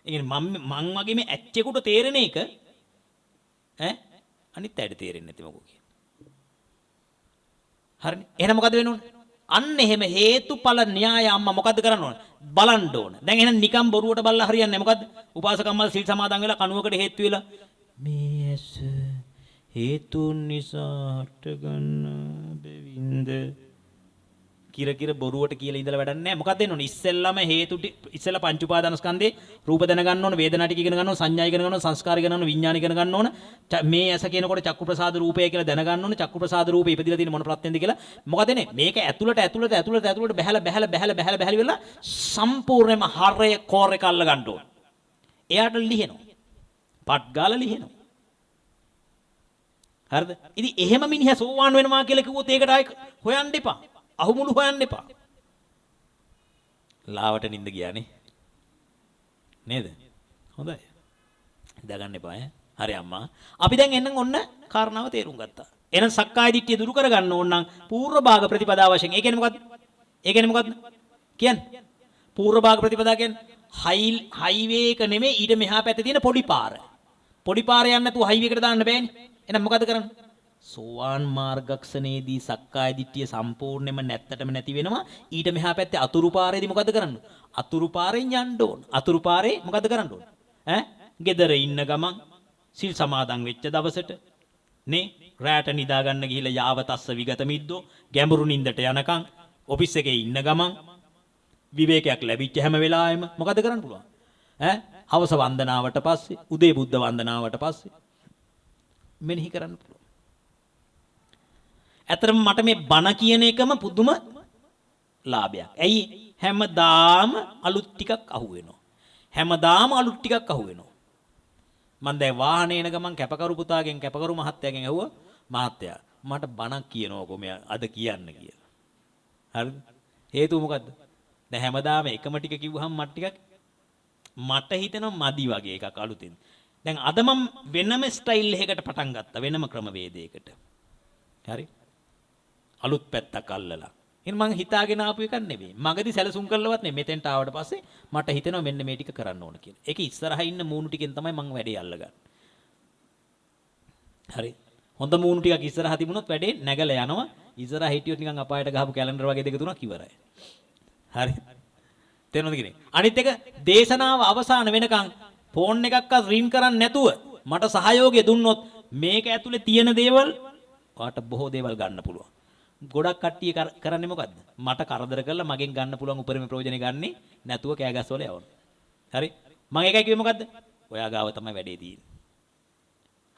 ඒ කියන්නේ මං වගේ මේ ඇච්චෙකුට තේරෙන එක ඈ අනිත් අයට තේරෙන්නේ නැති මොකෝ කියන්නේ. හරිනේ. එහෙනම් මොකද වෙන්න ඕන? අන්න එහෙම හේතුඵල න්‍යාය අම්මා මොකද්ද කරන්න ඕන? බලන්න ඕන. දැන් එහෙනම් නිකන් බොරුවට බලලා හරියන්නේ නැහැ. මොකද්ද? උපාසක අම්මා සිල් සමාදන් වෙලා කණුවකට හේතු වෙලා මේ ඇස හේතුන් නිසා හටගන්නා බැවින්ද කිර කිර බොරුවට කියලා ඉඳලා වැඩක් නැහැ. මොකක්ද වෙන්න ඕන? ඉස්සෙල්ලාම හේතු ඉස්සෙල්ලා පංච උපාදානස්කන්ධේ රූප දැනගන්න ඕන, වේදනා ටික ඉගෙන ගන්න ඕන, සංඥා ඉගෙන ගන්න ඕන, සංස්කාර ඉගෙන ගන්න ඕන, විඥාන ඉගෙන ගන්න ඕන. මේ ඇස කියනකොට චක්කු ප්‍රසාද රූපය කියලා දැනගන්න ඕන. චක්කු ප්‍රසාද රූපේ ඉපදිලා තියෙන මොන ප්‍රත්‍යෙන්ද කියලා. මොකද වෙන්නේ? මේක ඇතුළට ඇතුළට ඇතුළට ඇතුළට බැහැලා බැහැලා බැහැලා බැහැලා බැහැලා ඉවරලා සම්පූර්ණයෙන්ම හරය කෝර් එක අල්ල ගන්න ඕන. එයාට ලිහෙනවා. පට් ගාලා ලිහෙනවා. හරිද? ඉතින් එහෙම මිනිහා සෝවාන් වෙනවා කියලා කිව්වොත් ඒකට ආයෙ හොයන්න එපා. අහුමුළු හොයන්න එපා. ලාවට නින්ද ගියානේ. නේද? හොඳයි. නිදා ගන්න එපා ඈ. හරි අම්මා. අපි දැන් එන්නම් ඔන්න කාරණාව තේරුම් ගත්තා. එහෙනම් සක්කාය දිට්ඨිය දුරු කරගන්න ඕන නම් පූර්ව භාග ප්‍රතිපදාව වශයෙන්. ඒ කියන්නේ මොකද්ද? ඒ කියන්නේ මොකද්ද? කියන්නේ. පූර්ව භාග ප්‍රතිපදා කියන්නේ හයිවේ එක නෙමෙයි, ඊට මෙහා පැත්තේ තියෙන පොඩි පාර. පොඩි පාර යන්න නැතුව හයිවේ එකට දාන්න බෑනේ. එහෙනම් මොකද කරන්නේ? සෝවාන් මාර්ගක්ෂණයේදී සක්කාය දිට්ඨිය සම්පූර්ණයෙන්ම නැත්තටම නැති වෙනවා. ඊට මෙහා පැත්තේ අතුරු පාරේදී මොකද කරන්න? අතුරු පාරෙන් යන්න ඕන. අතුරු පාරේ මොකද කරන්න ඕන? ඈ ගෙදර ඉන්න ගමන් සිල් සමාදන් වෙච්ච දවසට නේ, රැට නිදා ගන්න ගිහිල්ලා යාවතස්ස විගත මිද්දෝ ගැඹුරු නින්දට යනකම් ඔෆිස් එකේ ඉන්න ගමන් විවේකයක් ලැබිච්ච හැම වෙලාවෙම මොකද කරන්න පුළුවන්? ඈ හවස වන්දනාවට පස්සේ, උදේ බුද්ධ වන්දනාවට පස්සේ මෙනෙහි කරන්න පුළුවන්. ඇත්තටම මට මේ බණ කියන එකම පුදුම ලාභයක්. ඇයි? හැමදාම අලුත් ටිකක් අහු වෙනවා. හැමදාම අලුත් ටිකක් අහු වෙනවා. මං දැන් වාහනේ එන ගමන් කැපකරු පුතාගෙන්, කැපකරු මහත්තයාගෙන් ඇහුවා, මහත්තයා මට බණක් කියනවකෝ මෙයා අද කියන්න කියලා. හරිද? හේතුව මොකද්ද? දැන් හැමදාම එකම ටික කිව්වහම මට ටිකක් මට හිතෙනවා මදි වගේ එකක් අලුතින්. දැන් අද මම වෙනම ස්ටයිල් එකකට පටන් ගත්තා, වෙනම ක්‍රමවේදයකට. හරි? අලුත් පැත්තක් අල්ලලා. එහෙනම් මං හිතාගෙන ආපු එකක් නෙවෙයි. මගදී සැලසුම් කරලවත් නෙවෙයි. මෙතෙන්ට ආවට පස්සේ මට හිතෙනවා මෙන්න මේ ටික කරන්න ඕන කියලා. ඒක ඉස්සරහා ඉන්න මූණු ටිකෙන් තමයි මං වැඩේ අල්ලගන්නේ. හරි. හොඳ මූණු ටිකක් ඉස්සරහා තිබුණොත් වැඩේ නැගලා යනවා. ඉස්සරහා හිටියොත් නිකන් අපායට ගහපු කැලෙන්ඩර් වගේ දෙක තුනක් ඉවරයි. හරි. තේරෙනවද කියන්නේ? අනිත් එක දේශනාව අවසාන වෙනකන් ෆෝන් එකක්වත් රින් කරන්නේ නැතුව මට සහයෝගය දුන්නොත් මේක ඇතුලේ තියෙන දේවල් ඔයාට බොහෝ දේවල් ගන්න පුළුවන්. ගොඩක් කට්ටිය කරන්නේ මොකද්ද? මට කරදර කරලා මගෙන් ගන්න පුළුවන් උපරිම ප්‍රයෝජනෙ ගන්නෙ නැතුව කෑගස්වල යවනවා. හරි? මං ඒකයි කිව්වේ මොකද්ද? ඔයා ගාව තමයි වැඩේ තියෙන්නේ.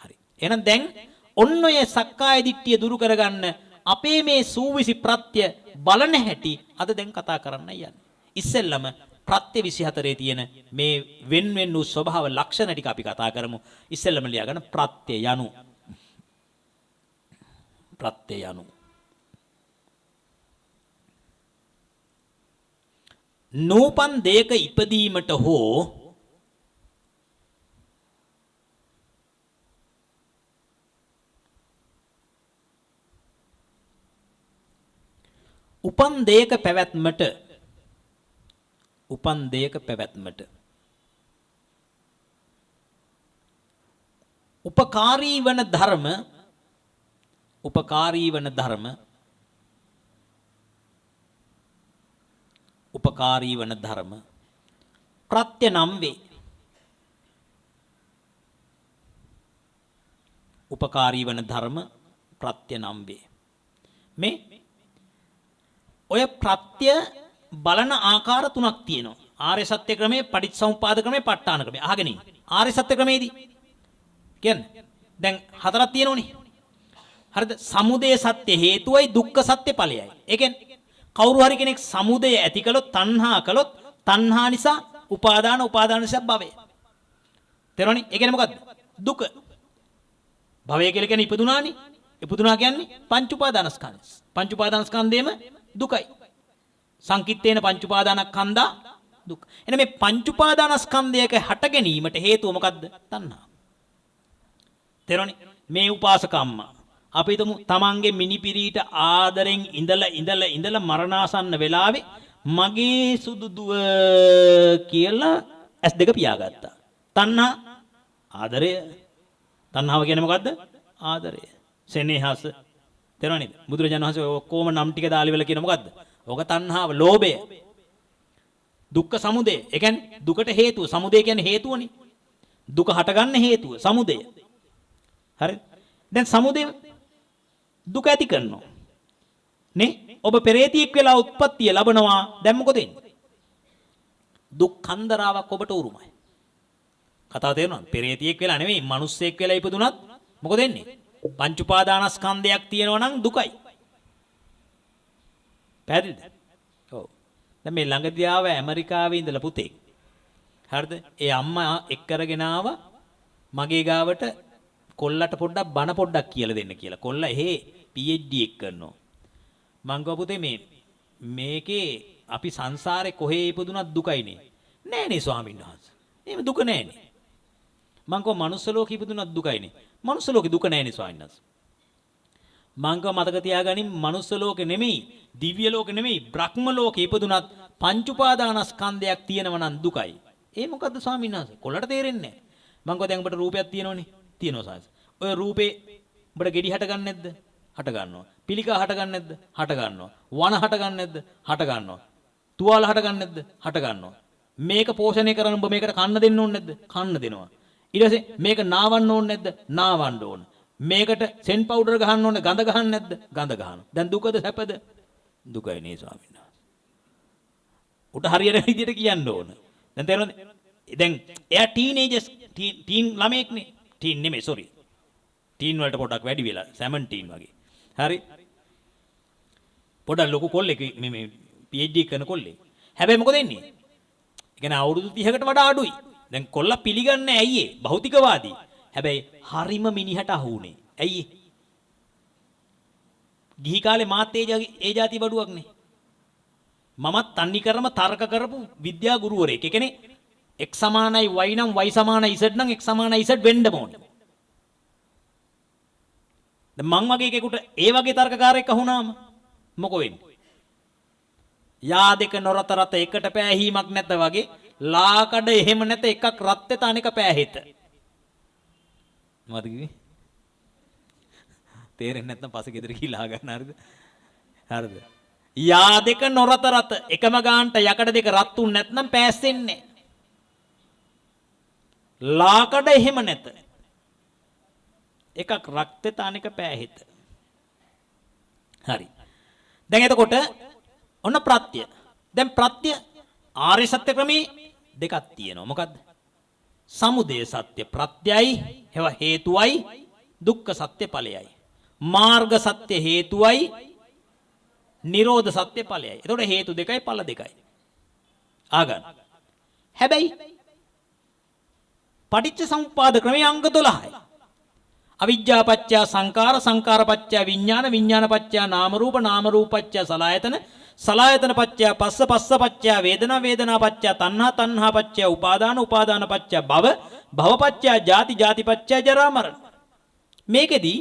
හරි. එහෙනම් දැන් ඔන්න ඔය සක්කාය දිට්ඨිය දුරු කරගන්න අපේ මේ සූවිසි ප්‍රත්‍ය බලන හැටි අද දැන් කතා කරන්න යන්නේ. ඉස්සෙල්ලම ප්‍රත්‍ය 24 තියෙන මේ වෙන් වෙන් වූ ස්වභාව ලක්ෂණ ටික අපි කතා කරමු. ඉස්සෙල්ලම ලියාගන්න ප්‍රත්‍ය යනු. ප්‍රත්‍ය යනු නූපන් දෙයක ඉපදීමට හෝ උපන් දෙයක පැවැත්මට, උපන් දෙයක පැවැත්මට උපකාරී වන ධර්ම, උපකාරී වන ධර්ම, උපකාරී වන ධර්ම ප්‍රත්‍ය නම් වේ. උපකාරී වන ධර්ම ප්‍රත්‍ය නම් වේ. මේ ඔය ප්‍රත්‍ය බලන ආකාර තුනක් තියෙනවා. ආර්ය සත්‍ය ක්‍රමයේ, පටිච්චසමුප්පාද ක්‍රමයේ, ප ဋ ාණ ක්‍රමයේ. අහගෙන ඉන්න. ආර්ය සත්‍ය ක්‍රමයේදී කියන්නේ දැන් හතරක් තියෙනෝනේ. හරිද? සමුදය සත්‍ය හේතුවයි දුක්ඛ සත්‍ය ඵලයයි. ඒ කියන්නේ කවුරු හරි කෙනෙක් සමුදය ඇති කළොත්, තණ්හා කළොත්, තණ්හා නිසා උපාදාන, උපාදාන නිසා භවය. තේරුණානේ? ඒ කියන්නේ මොකද්ද? දුක. භවය කියලා කියන්නේ ඉපදුනානේ. ඉපදුනා කියන්නේ පංච උපාදානස්කන්ධ. පංච උපාදානස්කන්ධයම දුකයි. සංකිට්ඨේන පංච උපාදානස්කන්ධා දුක්. එහෙනම් මේ පංච උපාදානස්කන්ධයක හට ගැනීමට හේතුව මොකද්ද? තණ්හා. තේරුණානේ? මේ උපාසක අම්මා අපි හිතමු තමන්ගේ මිනිපිරීට ආදරෙන් ඉඳලා ඉඳලා ඉඳලා මරණාසන්න වෙලාවේ මගේ සුදු දුව කියලා ඇස් දෙක පියාගත්තා. තණ්හා ආදරය. තණ්හාව කියන්නේ මොකද්ද? ආදරය. සෙනෙහස. තේරුණා නේද? බුදුරජාණන් වහන්සේ ඔය ඔක්කොම නම් ටික දාලි වෙලා කියන මොකද්ද? ඕක තණ්හාව, ලෝභය. දුක්ඛ සමුදය. ඒ කියන්නේ දුකට හේතුව. සමුදය කියන්නේ හේතුවනේ. දුක හටගන්න හේතුව සමුදය. හරි? දැන් සමුදය දුක ඇති කරනවා. නේ? ඔබ පෙරේතියෙක් වෙලා උත්පත්තිය ලබනවා. දැන් මොකද වෙන්නේ? දුක් කන්දරාවක් ඔබට උරුමයි. කතාව තේරෙනවද? පෙරේතියෙක් වෙලා නෙමෙයි, මිනිස්සෙක් වෙලා ඉපදුනත් මොකද වෙන්නේ? පංච උපාදානස්කන්ධයක් තියෙනවා නම් දුකයි. පැහැදිලිද? ඔව්. දැන් මේ ළඟදී ආව ඇමරිකාවේ ඉඳලා පුතෙක්. හරිද? ඒ අම්මා එක් කරගෙන ආවා මගේ ගාවට කොල්ලට පොඩ්ඩක් බන පොඩ්ඩක් කියලා දෙන්න කියලා. කොල්ලා එහෙ PhD එක කරනවා. මං කිව්වා පුතේ මේකේ අපි සංසාරේ කොහේ ඉපදුනත් දුකයිනේ. නෑ නේ ස්වාමීන් වහන්සේ. එහෙම දුක නෑනේ. මං කිව්වා මනුස්ස ලෝකෙ ඉපදුනත් දුකයිනේ. මනුස්ස ලෝකෙ දුක නෑනේ ස්වාමීන් වහන්සේ. මං කිව්වා මතක තියාගනින් මනුස්ස ලෝකෙ නෙමෙයි, දිව්‍ය ලෝකෙ නෙමෙයි, බ්‍රහ්ම ලෝකෙ ඉපදුනත් පංච උපාදානස්කන්ධයක් තියෙනවා නම් දුකයි. ඒ මොකද්ද ස්වාමීන් වහන්සේ? කොල්ලට තේරෙන්නේ නෑ. මං කිව්වා දැන් උඹට රූපයක් තියෙනවනේ. තියෙනවා ස්වාමීන් වහන්සේ. ඔය රූපේ උඹට ගෙඩි හට ගන්න නැද්ද? හට ගන්නවා. පිළිකා හට ගන්න නැද්ද? හට ගන්නවා. වන හට ගන්න නැද්ද? හට ගන්නවා. තුවාල හට ගන්න නැද්ද? හට ගන්නවා. මේක පෝෂණය කරන්න උඹ මේකට කන්න දෙන්න ඕනේ නැද්ද? කන්න දෙනවා. ඊට පස්සේ මේක නාවන්න ඕනේ නැද්ද? නාවන්න ඕන. මේකට සෙන් පවුඩර් ගහන්න ඕනේ, ගඳ ගහන්න නැද්ද? ගඳ ගහනවා. දැන් දුකද සැපද? දුකයි නේ ස්වාමීන් වහන්සේ. උට හරියන විදියට කියන්න ඕන. දැන් තේරෙනවද? දැන් එයා ටීනේජර්ස්, ටීන් ළමයෙක්නේ. ටීන් නෙමෙයි, සෝරි. ටීන් වලට පොඩක් වැඩි වෙලා 17 වගේ. හරි. පොඩක් ලොකු කොල්ලෙක් මේ මේ PhD කරන කොල්ලෙක්. හැබැයි මොකද වෙන්නේ? ඒ කියන්නේ අවුරුදු 30කට වඩා අඩුයි. දැන් කොල්ලා පිළිගන්නේ ඇයි ඒ? භෞතිකවාදී. හැබැයි හරිම මිනිහට අහු වුණේ. ඇයි ඒ? ගිහි කාලේ මාත් ඒ ජාති බඩුවක් නේ. මමත් තන්නි කරම තර්ක කරපු විද්‍යා ගුරුවරයෙක්. ඒ කියන්නේ x සමානයි y නම් y සමානයි z නම් x සමානයි z වෙන්න ඕනේ. දැන් මං වගේ එකෙකුට ඒ වගේ තර්කකාරයෙක් අහුණාම මොකෝ වෙන්නේ? යා දෙක නොරත රත එකට පෑහීමක් නැත වගේ ලාකඩ එහෙම නැත එකක් රත් වෙත අනෙක පෑහෙත. මොකද කිව්වේ? තේරෙන්නේ නැත්නම් පස්සේ ගෙදර ගිහලා අහගන්න හරිද? හරිද? යා දෙක නොරත රත එකම ගානට යකඩ දෙක රත් උන් නැත්නම් පෑස්සෙන්නේ නැහැ. ලාකඩ එහෙම නැත. එකක් රත් වෙත අනෙක පෑහෙත. හරි. දැන් එතකොට ඔන්න ප්‍රත්‍ය. දැන් ප්‍රත්‍ය ආර්ය සත්‍ය ක්‍රමේ දෙකක් තියෙනවා. මොකද්ද? සමුදය සත්‍ය ප්‍රත්‍යයි, හේව හේතුවයි, දුක්ඛ සත්‍ය ඵලයයි. මාර්ග සත්‍ය හේතුවයි, නිරෝධ සත්‍ය ඵලයයි. එතකොට හේතු දෙකයි ඵල දෙකයි. ආගන්න. හැබැයි පටිච්ච සමුප්පාද ක්‍රමයේ අංග 12යි. අවිජ්ජා පත්‍ය සංකාර, සංකාර පත්‍ය විඥාන, විඥාන පත්‍ය නාම රූප, නාම රූප පත්‍ය සලආයතන, සලආයතන පත්‍ය පස්ස, පස්ස පත්‍ය වේදනා, වේදනා පත්‍ය තණ්හා, තණ්හා පත්‍ය උපාදාන, උපාදාන පත්‍ය භව, භව පත්‍ය ජාති, ජාති පත්‍ය ජරා මරණ. මේකෙදි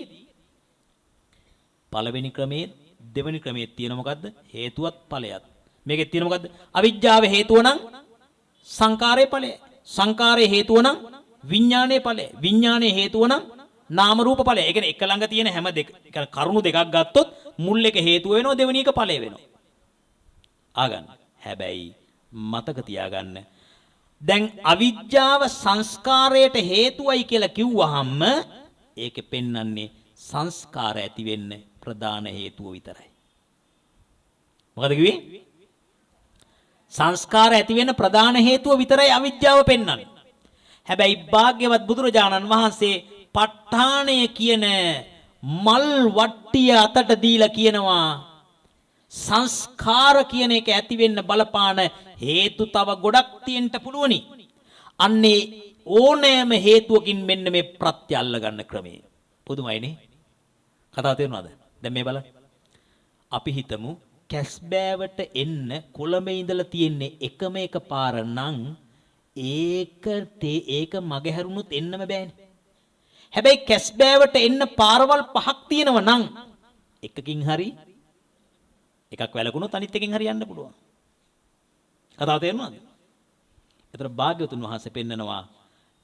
පළවෙනි ක්‍රමයේ දෙවෙනි ක්‍රමයේ තියෙන මොකද්ද? හේතුවත් ඵලයත්. මේකෙත් තියෙන මොකද්ද? අවිජ්ජාව හේතුව නම් සංකාරයේ ඵලය. සංකාරයේ හේතුව නම් විඥානයේ ඵලය. විඥානයේ හේතුව නම් නාම රූප ඵලය. ඒ කියන්නේ එක ළඟ තියෙන හැම දෙක, ඒ කියන්නේ කරුණු දෙකක් ගත්තොත් මුල් එක හේතුව වෙනවා, දෙවෙනි එක ඵලය වෙනවා. ආගන්න. හැබැයි මතක තියාගන්න. දැන් අවිජ්ජාව සංස්කාරයට හේතුවයි කියලා කිව්වහම ඒකේ පෙන්වන්නේ සංස්කාර ඇති වෙන්න ප්‍රධාන හේතුව විතරයි. මොකද කිව්වේ? සංස්කාර ඇති වෙන්න ප්‍රධාන හේතුව විතරයි අවිජ්ජාව පෙන්වන්නේ. හැබැයි භාග්‍යවත් බුදුරජාණන් වහන්සේ ප ဋ ාණය කියන මල් වට්ටිය අතට දීලා කියනවා සංස්කාර කියන එක ඇති වෙන්න බලපාන හේතු තව ගොඩක් තියෙන්න පුළුවනි. අන්නේ ඕනෑම හේතුවකින් මෙන්න මේ ප්‍රත්‍ය අල්ල ගන්න ක්‍රමය. පුදුමයිනේ. කතාව තේරුණාද? දැන් මේ බලන්න. අපි හිතමු කැස්බෑවට එන්න කොළඹ ඉඳලා තියෙන්නේ එකම එක පාර නම් ඒක මගහැරුණොත් එන්නම බෑනේ. හැබැයි කැස්බෑවට එන්න පාරවල් පහක් තියෙනව නම් එකකින් හරි එකක් වැළකුණොත් අනිත් එකෙන් හරි යන්න පුළුවන්. කතාව තේරුණාද? ඒතර භාග්‍යවතුන් වහන්සේ පෙන්නනවා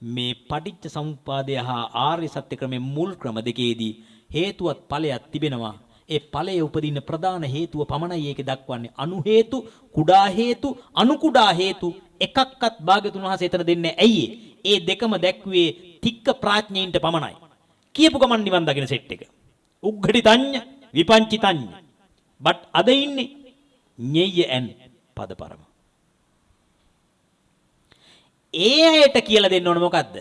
මේ පටිච්ච සමුප්පාදය හා ආර්ය සත්‍ය ක්‍රමයේ මුල් ක්‍රම දෙකේදී හේතුවත් ඵලයක් තිබෙනවා. ඒ ඵලයේ උපදින්න ප්‍රධාන හේතුව පමණයි ඒකේ දක්වන්නේ. අනු හේතු, කුඩා හේතු, අනු කුඩා හේතු එකක්වත් භාග්‍යවතුන් වහන්සේ එතන දෙන්නේ ඇයි ඒ? දෙකම දැක්ුවේ තික්ක ප්‍රඥයින්ට පමණයි. කියපු ගමන් නිවන් දකින සෙට් එක. උග්ඝටිතඤ්ඤ, විපංචිතඤ්ඤ. බට් අද ඉන්නේ ඤෙය්‍ය ඇන් පදපරම. ඒ අයට කියලා දෙන්න ඕන මොකද්ද?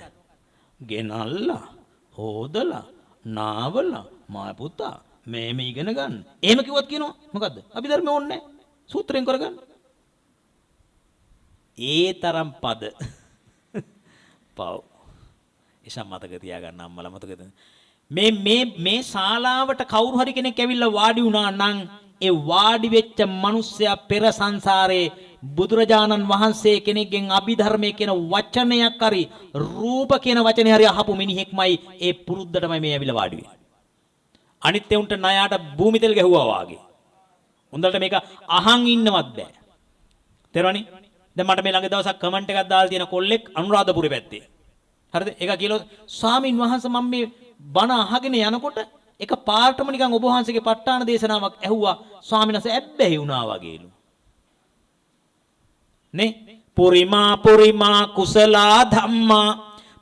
ගෙනල්ලා, හොදලා, නාවලා, මා පුතා මේම ඉගෙන ගන්න. එහෙම කිව්වොත් කියනවා මොකද්ද? අපි ධර්ම ඕනේ නැහැ. සූත්‍රයෙන් කරගන්න. ඒ තරම් පද. පව්. එසා මතක තියාගන්න අම්මලා මතකද? මේ මේ මේ ශාලාවට කවුරු හරි කෙනෙක් ඇවිල්ලා වාඩි වුණා නම් ඒ වාඩි වෙච්ච මිනිස්සයා පෙර සංසාරේ බුදුරජාණන් වහන්සේ කෙනෙක්ගෙන් අභිධර්මයේ කියන වචනයක් හරි රූප කියන වචනේ හරි අහපු මිනිහෙක්මයි ඒ පුරුද්දටමයි මේ ඇවිල්ලා වාඩි වෙන්නේ. අනිත් උන්ට ණයාට භූමි තෙල් ගැහුවා වාගේ. උන්දලට මේක අහන් ඉන්නවත් බෑ. තේරුණානේ? දැන් මට මේ ළඟ දවසක් කමෙන්ට් එකක් දාලා තියෙන කොල්ලෙක් අනුරාධපුරේ පැත්තේ. හරිද? ඒක කියලා ස්වාමින් වහන්සේ මම මේ බණ අහගෙන යනකොට එක පාරටම නිකන් ඔබ වහන්සේගේ ප ဋ ාණ දේශනාවක් ඇහුවා ස්වාමීන් වහන්සේ ඇබ්බැහි වුණා වගේලු. නේ? පුරිමා පුරිමා කුසලා ධම්මා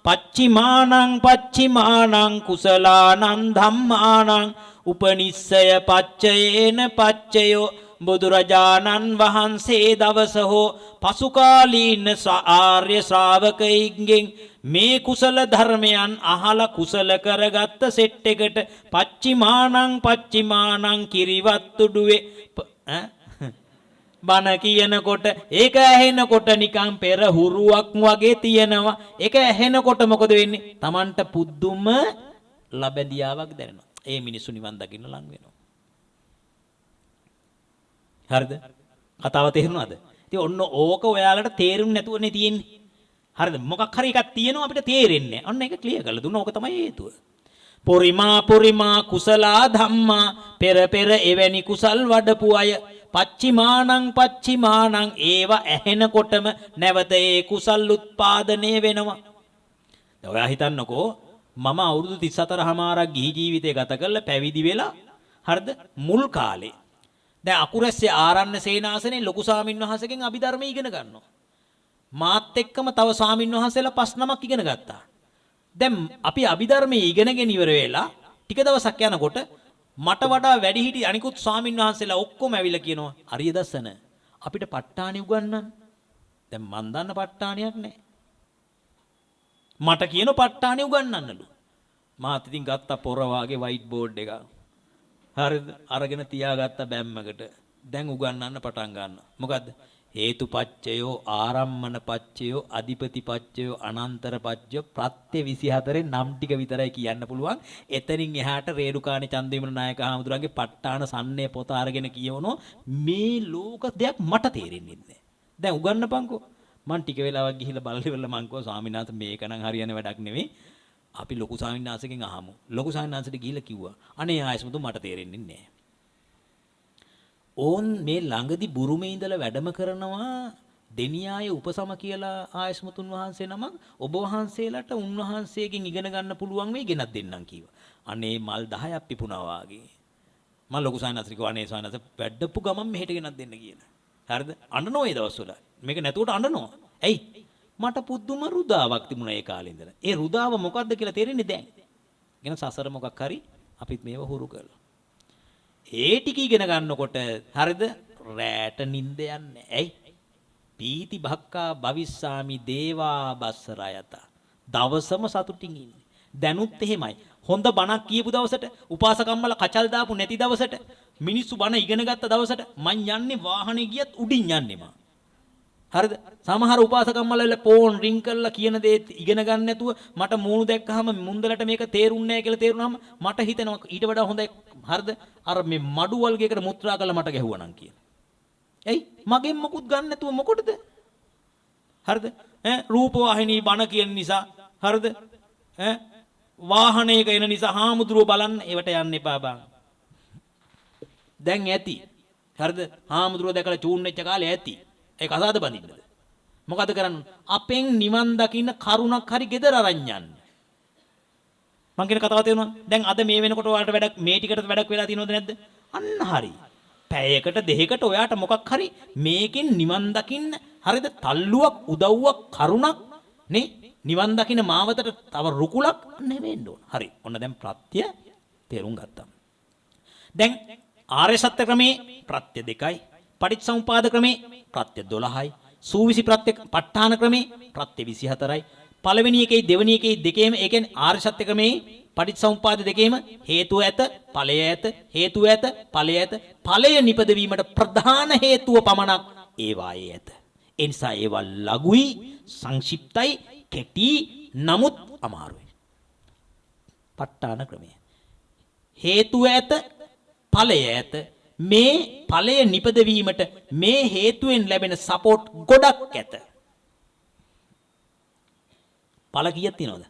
පච්චිමානං පච්චිමානං කුසලානං ධම්මානං උපනිස්සය පච්චයේන පච්චයෝ බුදුරජාණන් වහන්සේ දවස හෝ පසුකාලීන ආර්ය ශ්‍රාවකයින්ගෙන් මේ කුසල ධර්මයන් අහලා කුසල කරගත්ත සෙට් එකට පච්චිමානං පච්චිමානං කිරිවත්තුඩුවේ බණ කියනකොට ඒක ඇහෙනකොට නිකන් පෙර හුරුවක් වගේ තියෙනවා. ඒක ඇහෙනකොට මොකද වෙන්නේ? Tamanට පුදුම ලබැඳියාවක් දැනෙනවා. ඒ මිනිස්සු නිවන් දකින්න ලං වෙනවා. හරිද? කතාව තේරුණාද? ඉතින් ඔන්න ඕක ඔයාලට තේරුම් නැතුවනේ තියෙන්නේ. හරිද? මොකක් හරි එකක් තියෙනවා අපිට තේරෙන්නේ නැහැ. ඔන්න ඒක ක්ලියර් කරලා දුන්නා. ඕක තමයි හේතුව. පුරිමා පුරිමා කුසලා ධම්මා පෙර පෙර එවැනි කුසල් වඩපු අය පච්චිමානං පච්චිමානං ඒව ඇහෙනකොටම නැවත ඒ කුසල් උත්පාදනය වෙනවා. දැන් ඔයා හිතන්නකෝ මම අවුරුදු 34 හමාරක් ගිහි ජීවිතය ගත කරලා පැවිදි වෙලා හරිද මුල් කාලේ දැන් අකුරැස්සේ ආරණ්‍ය සේනාසනේ ලොකු ස්වාමින් වහන්සේගෙන් අභිධර්ම ඉගෙන ගන්නවා. මාත් එක්කම තව ස්වාමින් වහන්සේලා පස් නමක් ඉගෙන ගත්තා. දැන් අපි අභිධර්මයේ ඉගෙනගෙන ඉවර වෙලා ටික දවසක් යනකොට මට වඩා වැඩිහිටි අනිකුත් ස්වාමින් වහන්සේලා ඔක්කොම ඇවිල්ලා කියනවා අරිය දස්සන අපිට ප ဋ ාණි උගන්වන්න. දැන් මන් දන්න ප ဋ ාණියක් නෑ. මට කියන ප ဋ ාණි උගන්වන්නලු. මාත් ඉතින් ගත්ත පොර වාගේ වයිට් බෝඩ් එක. හරිද? අරගෙන තියාගත්ත බැම්මකට. දැන් උගන්වන්න පටන් ගන්නවා. මොකද්ද? හේතුපච්චයෝ ආරම්මන පච්චයෝ අධිපති පච්චයෝ අනන්තර පච්චයෝ ප්‍රත්‍ය 24 නම් ටික විතරයි කියන්න පුළුවන්. එතනින් එහාට රේරුකාණේ චන්දවිමල නායක හාමුදුරන්ගේ ප ဋ ාණ සන්නේ පොත අරගෙන කියවනෝ මේ ලෝක දෙයක් මට තේරෙන්නේ නැහැ. දැන් උගන්නපන්කෝ. මං ටික වෙලාවක් ගිහිල්ලා බලලා ඉවරලා මං කිව්වා ස්වාමීන් වහන්සේ මේක නම් හරියන වැඩක් නෙවෙයි. අපි ලොකු ස්වාමීන් වහන්සේගෙන් අහමු. ලොකු ස්වාමීන් වහන්සේට ගිහිල්ලා කිව්වා අනේ ආයස්මුතු මට තේරෙන්නේ නැහැ. ඕන් මේ ළඟදි බුරුමේ ඉඳලා වැඩම කරනවා දෙනියායේ උපසම කියලා ආයස්මුතුන් වහන්සේ නමක් ඔබ වහන්සේලාට උන්වහන්සේගෙන් ඉගෙන ගන්න පුළුවන් වෙයි ගෙනත් දෙන්නම් කිව්වා. අනේ මල් 10ක් පිපුණා වාගේ. මම ලොකු සායනස්ත්‍රි කිව්වා අනේ සායනස්ත්‍රි වැඩපු ගමන් මෙහෙට ගෙනත් දෙන්න කියලා. හරිද? අඬනවා ඒ දවස්වල. මේක නැතුවට අඬනවා. ඇයි? මට පුදුම රුදාවක් තිබුණා ඒ කාලේ ඉඳලා. ඒ රුදාව මොකද්ද කියලා තේරෙන්නේ දැන්. කියන සසර මොකක් හරි අපිත් මේව හුරු කරලා. ඒ ටික ඉගෙන ගන්නකොට හරිද? රැට නිින්ද යන්නේ. ඇයි? පීති භක්කා භවිස්සාමි දේවා බස්සරයත. දවසම සතුටින් ඉන්නේ. දැනුත් එහෙමයි. හොඳ බණක් කියපු දවසට, උපාසකම්මල කචල් දාපු නැති දවසට, මිනිස්සු බණ ඉගෙන ගත්ත දවසට මං යන්නේ වාහනේ ගියත් උඩින් යන්නේ මං. හරිද? සමහර උපාසකම්මල වෙලා ෆෝන් රින්ග් කරලා කියන දේ ඉගෙන ගන්න නැතුව මට මූණු දැක්කහම මුන්දලට මේක තේරුන්නේ නැහැ කියලා තේරුනහම මට හිතෙනවා ඊට වඩා හොඳයි හරිද? අර මේ මඩු වල්ගයකට මුත්‍රා කරලා මට ගැහුවා නම් කියලා. ඇයි? මගෙන් මොකුත් ගන්න නැතුව මොකටද? හරිද? ඈ රූපවාහිනී බණ කියන නිසා හරිද? ඈ වාහනයක එන නිසා හාමුදුරුවෝ බලන්න ඒවට යන්න එපා බං. දැන් ඇති. හරිද? හාමුදුරුවෝ දැකලා චූන් වෙච්ච කාලේ ඇති. ඒ කසාද බඳින්නද? මොකද කරන්න? අපෙන් නිවන් දකින්න කරුණක් හරි ගෙදර අරන් යන්න. මං කියන කතාව තේරුණාද? දැන් අද මේ වෙනකොට ඔයාලට වැඩක් මේ ටිකට වැඩක් වෙලා තියෙනවද නැද්ද? අන්න හරි. පැයකට දෙකකට ඔයාට මොකක් හරි මේකෙන් නිවන් දකින්න හරිද? තල්ලුවක් උදව්වක් කරුණක් නේ නිවන් දකින්න මාවතට තව රුකුලක් නෙවෙන්න ඕන. හරි. ඔන්න දැන් ප්‍රත්‍ය තේරුම් ගත්තා. දැන් ආර්ය සත්‍ය ක්‍රමේ ප්‍රත්‍ය දෙකයි. පටිච්චසමුපාද ක්‍රමේ ප්‍රත්‍ය 12යි. සූවිසි ප්‍රත්‍ය ප ဋ ාණ ක්‍රමේ ප්‍රත්‍ය 24යි. පළවෙනි එකේ දෙවෙනි එකේ දෙකේම ඒ කියන්නේ ආර්ය සත්‍ය ක්‍රමේ පටිච්චසමුපාද දෙකේම හේතුව ඇත ඵලය ඇත හේතුව ඇත ඵලය ඇත ඵලය නිපදවීමට ප්‍රධාන හේතුව පමණක් ඒවායේ ඇත. ඒ නිසා ඒවා ලඝුයි සංක්ෂිප්තයි කෙටි නමුත් අමාරුයි. ප ဋ ාණ ක්‍රමය. හේතුව ඇත, ඵලය ඇත. මේ ඵලය නිපදවීමට මේ හේතුවෙන් ලැබෙන සපෝට් ගොඩක් ඇත. ඵල කීයක් තියෙනවද?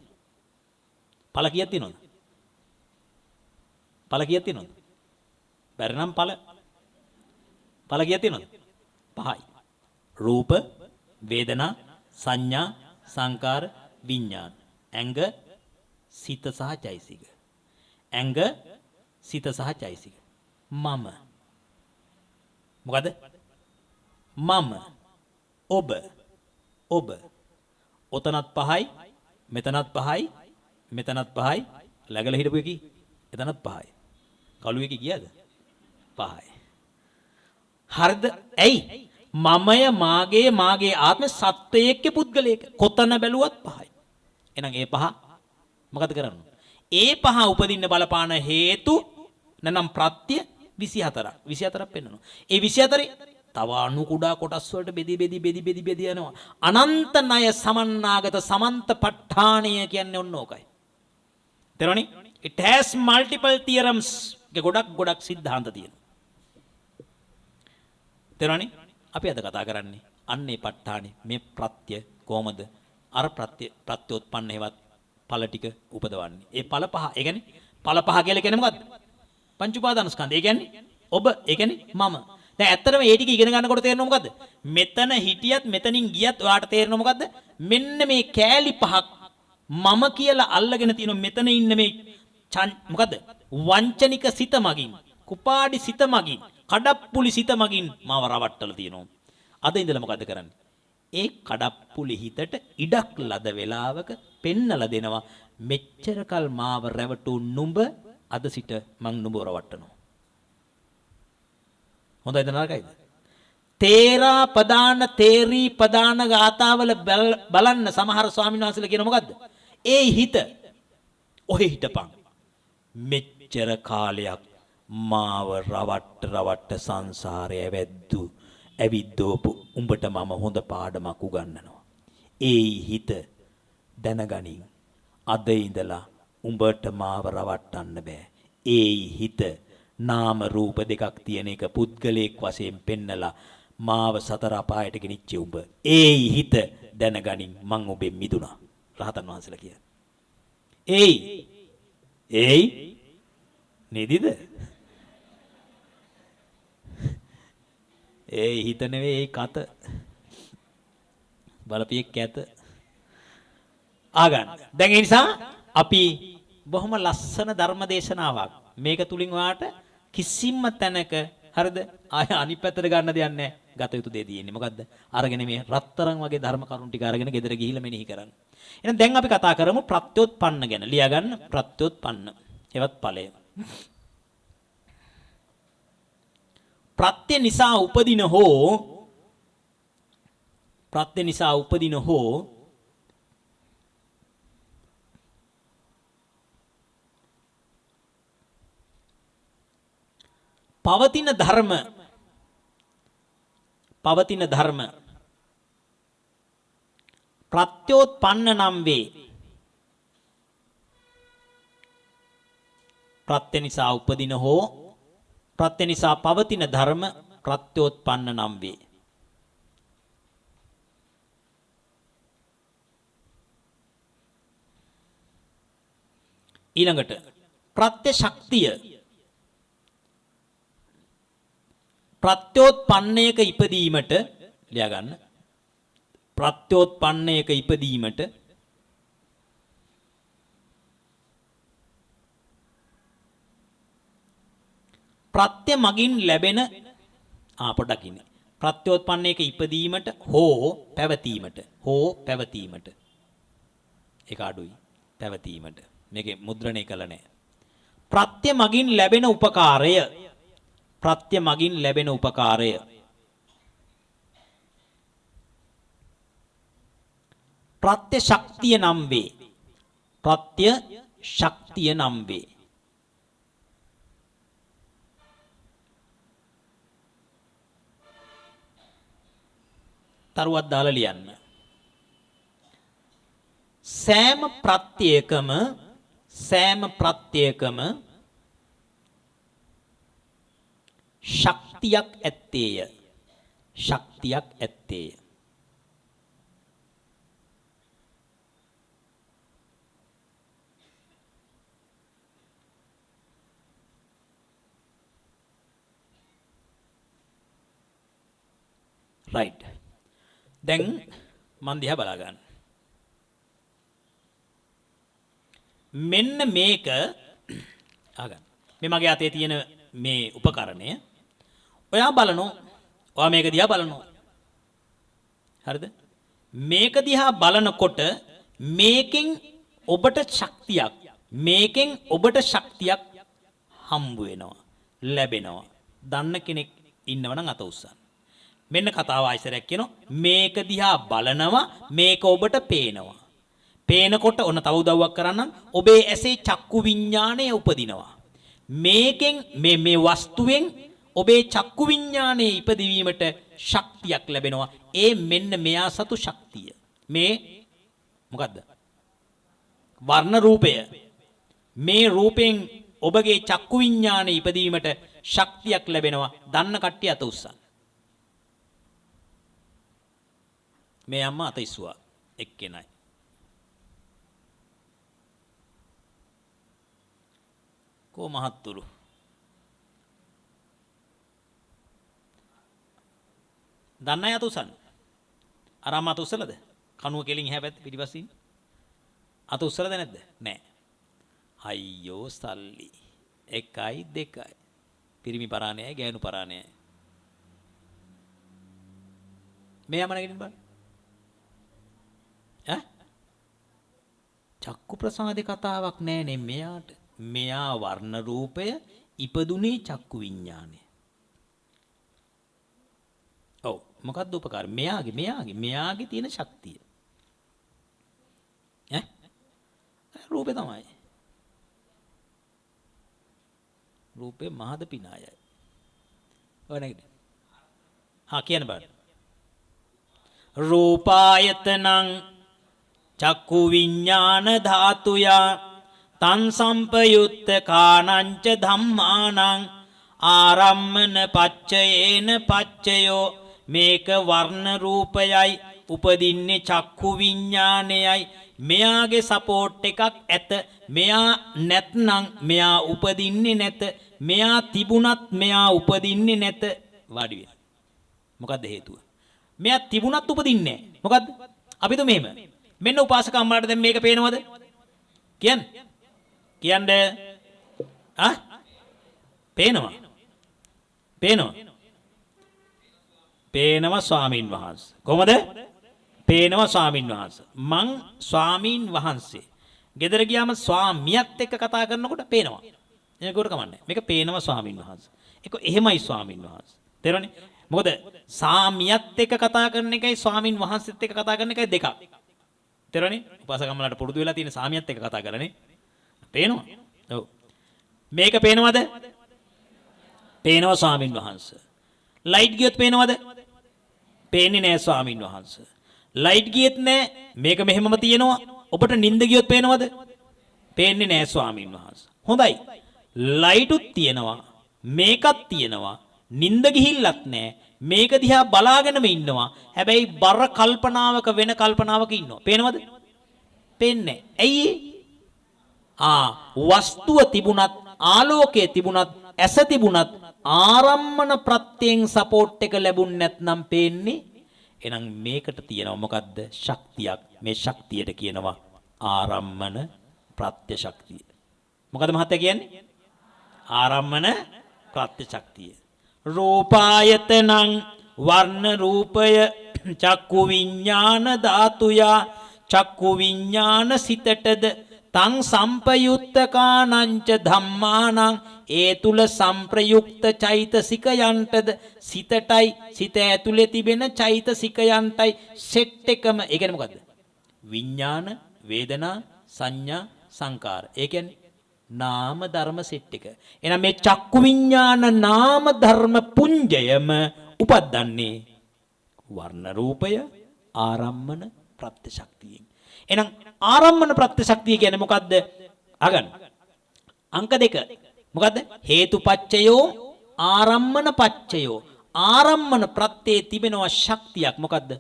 ඵල කීයක් තියෙනවද? ඵල කීයක් තියෙනවද? බැරි නම් ඵල ඵල කීයක් තියෙනවද? පහයි. රූප, වේදනා, සංඥා, සංකාර, විඥාන. ඇඟ, සිත සහ චෛසික. ඇඟ, සිත සහ චෛසික. මම. මොකද? මම. ඔබ. ඔබ. ඔතනත් පහයි, මෙතනත් පහයි, මෙතනත් පහයි, läගලා හිටපු එකී එතනත් පහයි. කළු එකී ගියාද? පහයි. හරිද? ඇයි? මමය, මාගේ, මාගේ ආත්මය සත්වයේක්ගේ පුද්ගලයෙක්. කොතන බැලුවත් පහයි. එහෙනම් ඒ පහ මොකද කරන්නේ? ඒ පහ උපදින්න බලපාන හේතු නැනම් ප්‍රත්‍ය 24ක්. 24ක් පෙන්වනවා. ඒ 24 තව අණු කුඩා කොටස් වලට බෙදි බෙදි බෙදි බෙදි බෙදි යනවා. අනන්ත ණය සමන්නාගත සමන්ත ප ဋ ාණය කියන්නේ ඔන්න ඕකයි. තේරුණේ? It has multiple theorems. ඒක ගොඩක් ගොඩක් සිද්ධාන්ත තියෙනවා. තේරුණේ? අපි අද කතා කරන්නේ අන්නේ ප ဋ ාණේ මේ ප්‍රත්‍ය කොහොමද අර ප්‍රත්‍ය ප්‍රත්‍යෝත්පන්න හේවත් ඵල ටික උපදවන්නේ. ඒ ඵල පහ, ඒ කියන්නේ ඵල පහ කියලා කියන්නේ මොකද්ද? පංච උපාදානස්කන්ධ. ඒ කියන්නේ ඔබ, ඒ කියන්නේ මම. දැන් ඇත්තටම මේ ටික ඉගෙන ගන්නකොට තේරෙනව මොකද්ද? මෙතන හිටියත් මෙතනින් ගියත් ඔයාට තේරෙනව මොකද්ද? මෙන්න මේ කෑලි පහක් මම කියලා අල්ලගෙන තියෙන මෙතන ඉන්න මේ මොකද්ද? වංචනික සිත මගින්, කුපාඩි සිත මගින්, කඩප්පුලි සිත මගින් මාව රවට්ටලා තියෙනවා. අද ඉඳලා මොකද්ද කරන්නේ? ඒ කඩප්පුලි හිතට ඉඩක් ලද වෙලාවක පෙන්නලා දෙනවා, මෙච්චර කල් මාව රැවටු නුඹ අද සිට මං නුඹව රවට්ටනවා. හොඳයිද නරකයිද? තේරා පදාන තේරී පදාන ගාතාවල බලන්න සමහර ස්වාමීන් වහන්සේලා කියන මොකද්ද? ඒ හිත ඔහෙ හිටපන්. මෙච්චර කාලයක් මාව රවට්ට රවට්ට සංසාරය ඇවැද්දු ඇවිද්දෝපු උඹට මම හොඳ පාඩමක් උගන්වනවා. ඒ හිත දැනගනින්, අද ඉඳලා උඹට මාව රවට්ටන්න බෑ. ඒ හිත නාම රූප දෙකක් තියෙන එක පුද්ගලයෙක් වශයෙන් පෙන්නලා මාව සතර අපායට ගෙනිච්ච උඹ. ඒ හිත දැනගනින්, මං ඔබෙන් මිදුණා. රහතන් වහන්සේලා කියන්නේ. ඒයි ඒයි නිදිද? ඒ හිත නෙවෙයි, ඒ කත. බලපියෙක් කැත. ආගන්න. දැන් ඒ නිසා අපි බොහොම ලස්සන ධර්ම දේශනාවක්. මේක තුලින් ඔයාට කිසිම තැනක හරිද ආය අනිත් පැත්තට ගන්න දෙයක් නැහැ. ගත යුතු දේ තියෙන්නේ. මොකද්ද? අරගෙන මේ රත්තරන් වගේ ධර්ම කරුණු ටික අරගෙන ගෙදර ගිහිල්ලා මෙනෙහි කරන්න. එහෙනම් දැන් අපි කතා කරමු ප්‍රත්‍යෝත්පන්න ගැන. ලියා ගන්න ප්‍රත්‍යෝත්පන්න. ඒවත් ඵලය. ප්‍රත්‍ය නිසා උපදින හෝ ප්‍රත්‍ය නිසා උපදින හෝ පවතින ධර්ම පවතින ධර්ම ප්‍රත්‍යෝත්පන්න නම් වේ. ප්‍රත්‍ය නිසා උපදින හෝ ප්‍රත්‍ය නිසා පවතින ධර්ම ප්‍රත්‍යෝත්පන්න නම් වේ. ඊළඟට ප්‍රත්‍ය ශක්තිය ප්‍රත්‍යෝත්පන්නයක ඉපදීමට ලියා ගන්න. ප්‍රත්‍යෝත්පන්නයක ඉපදීමට ප්‍රත්‍ය මගින් ලැබෙන පොඩ්ඩක් ඉන්න. ප්‍රත්‍යෝත්පන්නයක ඉපදීමට හෝ පැවතීමට හෝ පැවතීමට ඒක අඩුයි. පැවතීමට මේකේ මුද්‍රණය කළ නෑ. ප්‍රත්‍ය මගින් ලැබෙන උපකාරය ප්‍රත්‍ය මගින් ලැබෙන උපකාරය ප්‍රත්‍ය ශක්තිය නම් වේ. ප්‍රත්‍ය ශක්තිය නම් වේ. තරුවක් දාලා ලියන්න. සෑම ප්‍රත්‍යයකම, සෑම ප්‍රත්‍යයකම ශක්තියක් ඇත්තේය. ශක්තියක් ඇත්තේය. රයිට්. දැන් මන් දිහා බලා ගන්න. මෙන්න මේක අහගන්න. මේ මගේ අතේ තියෙන මේ උපකරණය ඔයා බලනෝ. ඔයා මේක දිහා බලනෝ. හරිද? මේක දිහා බලනකොට මේකෙන් ඔබට ශක්තියක්, මේකෙන් ඔබට ශක්තියක් හම්බ වෙනවා, ලැබෙනවා. දන්න කෙනෙක් ඉන්නවනම් අත උස්සන්න. මෙන්න කතාව ආයසරයක් කියනවා. මේක දිහා බලනවා, මේක ඔබට පේනවා. පේනකොට ඔන්න තව උදව්වක් කරන්නම්. ඔබේ ඇසේ චක්කු විඥාණය උපදිනවා. මේකෙන් මේ මේ වස්තුවෙන් ඔබේ චක්කු විඥාණය ඉපදවීමට ශක්තියක් ලැබෙනවා. ඒ මෙන්න මෙයා සතු ශක්තිය. මේ මොකද්ද? වර්ණ රූපය. මේ රූපෙන් ඔබගේ චක්කු විඥාණය ඉපදවීමට ශක්තියක් ලැබෙනවා. දන්න කට්ටිය අත උස්සන්න. මේ අම්මා අත ඉස්සුවා එක්කෙනයි. කෝ මහත්තුරු? දන්න අය අත උස්සන්න. අර අම්මා අත උස්සලද? කනුව කෙලින් එහා පැත්තේ පිටිපස්සේ ඉන්න. අත උස්සලද නැද්ද? නෑ. අයියෝ සල්ලි. 1යි 2යි. පිරිමි පරාණයයි ගෑනු පරාණයයි. මේ අම්මා නැගිටින්න බලන්න. ඈ? චක්කු ප්‍රසාදේ කතාවක් නෑ නේ මෙයාට. මෙයා වර්ණ රූපය ඉපදුනේ චක්කු විඥානය. ඔව්, මොකද්ද උපකාර? මෙයාගේ මෙයාගේ මෙයාගේ තියෙන ශක්තිය. ඈ? රූපේ තමයි. රූපේ මහද පිනායයි. ඔය නේද? හා කියන්න බලන්න. රූපායතනං චක්කු විඥාන ධාතුයා තං සම්පයුත්ත කානංච ධම්මානං ආරම්මන පච්චයේන පච්චයෝ. මේක වර්ණ රූපයයි, උපදින්නේ චක්කු විඥානයයි. මෙයාගේ සපෝට් එකක් ඇත. මෙයා නැත්නම් මෙයා උපදින්නේ නැත. මෙයා තිබුණත් මෙයා උපදින්නේ නැත. වාඩි වෙන්න. මොකද්ද හේතුව? මෙයා තිබුණත් උපදින්නේ නැහැ. මොකද්ද? අපි તો මෙහෙම. මෙන්න උපාසක අම්මාට දැන් මේක පේනවද? කියන්න. කියන්න. ආ? පේනවා. පේනවා. පේනවා ස්වාමින් වහන්සේ. කොහමද? පේනවා ස්වාමින් වහන්සේ. මං ස්වාමීන් වහන්සේ. ගෙදර ගියාම ස්වාමියාත් එක්ක කතා කරනකොට පේනවා. ඒකට කමන්නේ. මේක පේනවා ස්වාමින් වහන්සේ. ඒක එහෙමයි ස්වාමින් වහන්සේ. තේරුණේ? මොකද සාමියත් එක්ක කතා කරන එකයි ස්වාමින් වහන්සේත් එක්ක කතා කරන එකයි දෙකක්. තේරුණේ? උපාසකම්මලාට පුරුදු වෙලා තියෙන සාමියත් එක්ක කතා කරලානේ. පේනවා. ඔව්. මේක පේනවද? පේනවා ස්වාමින් වහන්සේ. ලයිට් ගියොත් පේනවද? පේන්නේ නෑ ස්වාමින් වහන්සේ. ලයිට් ගියෙත් නෑ, මේක මෙහෙමම තියෙනවා. ඔබට නිින්ද ගියොත් පේනවද? පේන්නේ නෑ ස්වාමින් වහන්සේ. හොඳයි. ලයිටුත් තියෙනවා, මේකත් තියෙනවා, නිින්ද ගිහිල්ලත් නෑ, මේක දිහා බලාගෙනම ඉන්නවා. හැබැයි බර කල්පනාවක වෙන කල්පනාවක ඉන්නවා. පේනවද? පේන්නේ නෑ. ඇයි ඒ? ආ, වස්තුව තිබුණත්, ආලෝකය තිබුණත්, ඇස තිබුණත් ආරම්මන ප්‍රත්‍යයෙන් සපෝට් එක ලැබුණ නැත්නම් පේන්නේ. එහෙනම් මේකට තියෙනවා මොකද්ද? ශක්තියක්. මේ ශක්තියට කියනවා ආරම්මන ප්‍රත්‍ය ශක්තිය. මොකද මහත්තයා කියන්නේ? ආරම්මන ප්‍රත්‍ය ශක්තිය. රූපායතනං වර්ණ රූපය චක්කු විඥාන ධාතුයා චක්කු විඥාන සිතටද තං සම්පයුත්තකානංච ධම්මානං ඒ තුල සම්ප්‍රයුක්ත චෛතසිකයන්ටද සිතටයි සිත ඇතුලේ තිබෙන චෛතසිකයන්ටයි සෙට් එකම. ඒ කියන්නේ මොකද්ද? විඥාන, වේදනා, සංඥා, සංකාර. ඒ කියන්නේ නාම ධර්ම සෙට් එක. එහෙනම් මේ චක්කු විඥාන නාම ධර්ම පුඤ්ජයම උපද්දන්නේ වර්ණ රූපය ආරම්මන ප්‍රත්‍ය ශක්තියෙන්. එහෙනම් ආරම්මන ප්‍රත්‍ය ශක්තිය කියන්නේ මොකද්ද? අගන්න. අංක 2. මොකද්ද? හේතුපච්චයෝ ආරම්මන පච්චයෝ. ආරම්මන ප්‍රත්‍යයේ තිබෙනවා ශක්තියක්. මොකද්ද?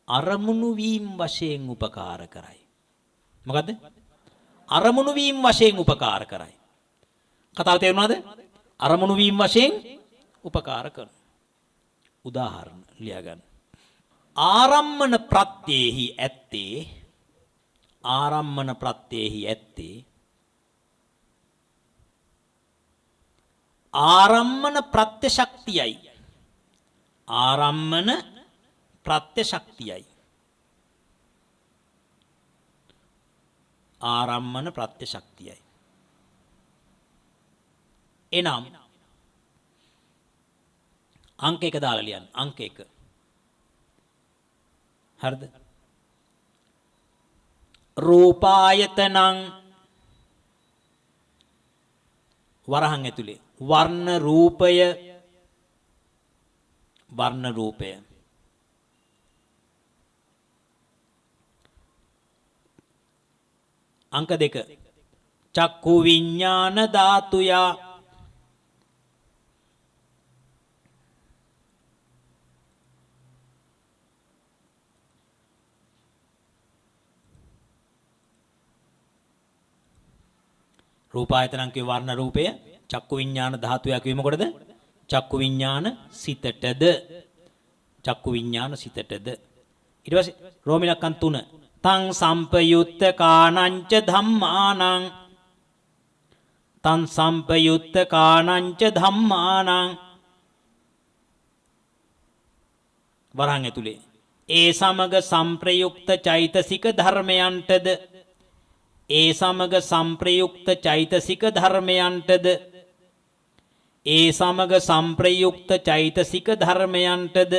අරමුණු වීම වශයෙන් උපකාර කරයි. මොකද්ද? අරමුණු වීම වශයෙන් උපකාර කරයි. කතාව තේරුණාද? අරමුණු වීම වශයෙන් උපකාර කරනවා. උදාහරණ ලියා ගන්න. ආරම්මන ප්‍රත්‍යෙහි ඇත්තේ, ආරම්මන ප්‍රත්‍යෙහි ඇත්තේ ආරම්මන ප්‍රත්‍ය ශක්තියයි. ආරම්මන ප්‍රත්‍ය ශක්තියයි. ආරම්මන ප්‍රත්‍ය ශක්තියයි. එනම් අංක 1 දාලා ලියන්න. අංක 1. හරිද? රූපායතනං වරහන් ඇතුලේ වර්ණ රූපය, වර්ණ රූපය අංක 2 චක්ඛු විඥාන ධාතුයා රූපායතනං කිය වර්ණ රූපය, චක්කු විඥාන ධාතුය කිව්වේ මොකටද? චක්කු විඥාන සිතටද. චක්කු විඥාන සිතටද. ඊට පස්සේ රෝමිලක්කන් 3 තං සම්පයුත්ත කානංච ධම්මානං, තං සම්පයුත්ත කානංච ධම්මානං වරහන් ඇතුලේ ඒ සමග සම්ප්‍රයුක්ත චෛතසික ධර්මයන්ටද, ඒ සමග සම්ප්‍රයුක්ත චෛතසික ධර්මයන්ටද, ඒ සමග සම්ප්‍රයුක්ත චෛතසික ධර්මයන්ටද.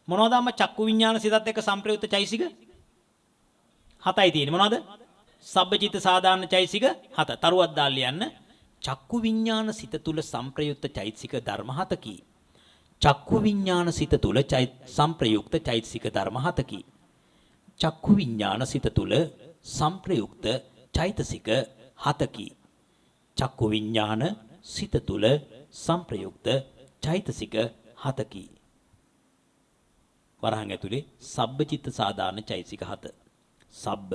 මොනවද අම්මා චක්කු විඥාන සිතත් එක්ක සම්ප්‍රයුක්ත චෛතසික? 7යි තියෙන්නේ. මොනවද? සබ්බචිත්ත සාධාරණ චෛතසික 7. තරුවක් දාලා ලියන්න. චක්කු විඥාන සිත තුල සම්ප්‍රයුක්ත චෛතසික ධර්ම 7කි. චක්කු විඥාන සිත තුල සම්ප්‍රයුක්ත චෛතසික ධර්ම 7කි. චක්කු විඥාන සිත තුල සම්ප්‍රයුක්ත චෛතසික 7කි. චක්කු විඥාන සිත තුල සම්ප්‍රයුක්ත චෛතසික 7කි. වරහන් ඇතුලේ සබ්බචිත්ත සාධාරණ චෛතසික 7. සබ්බ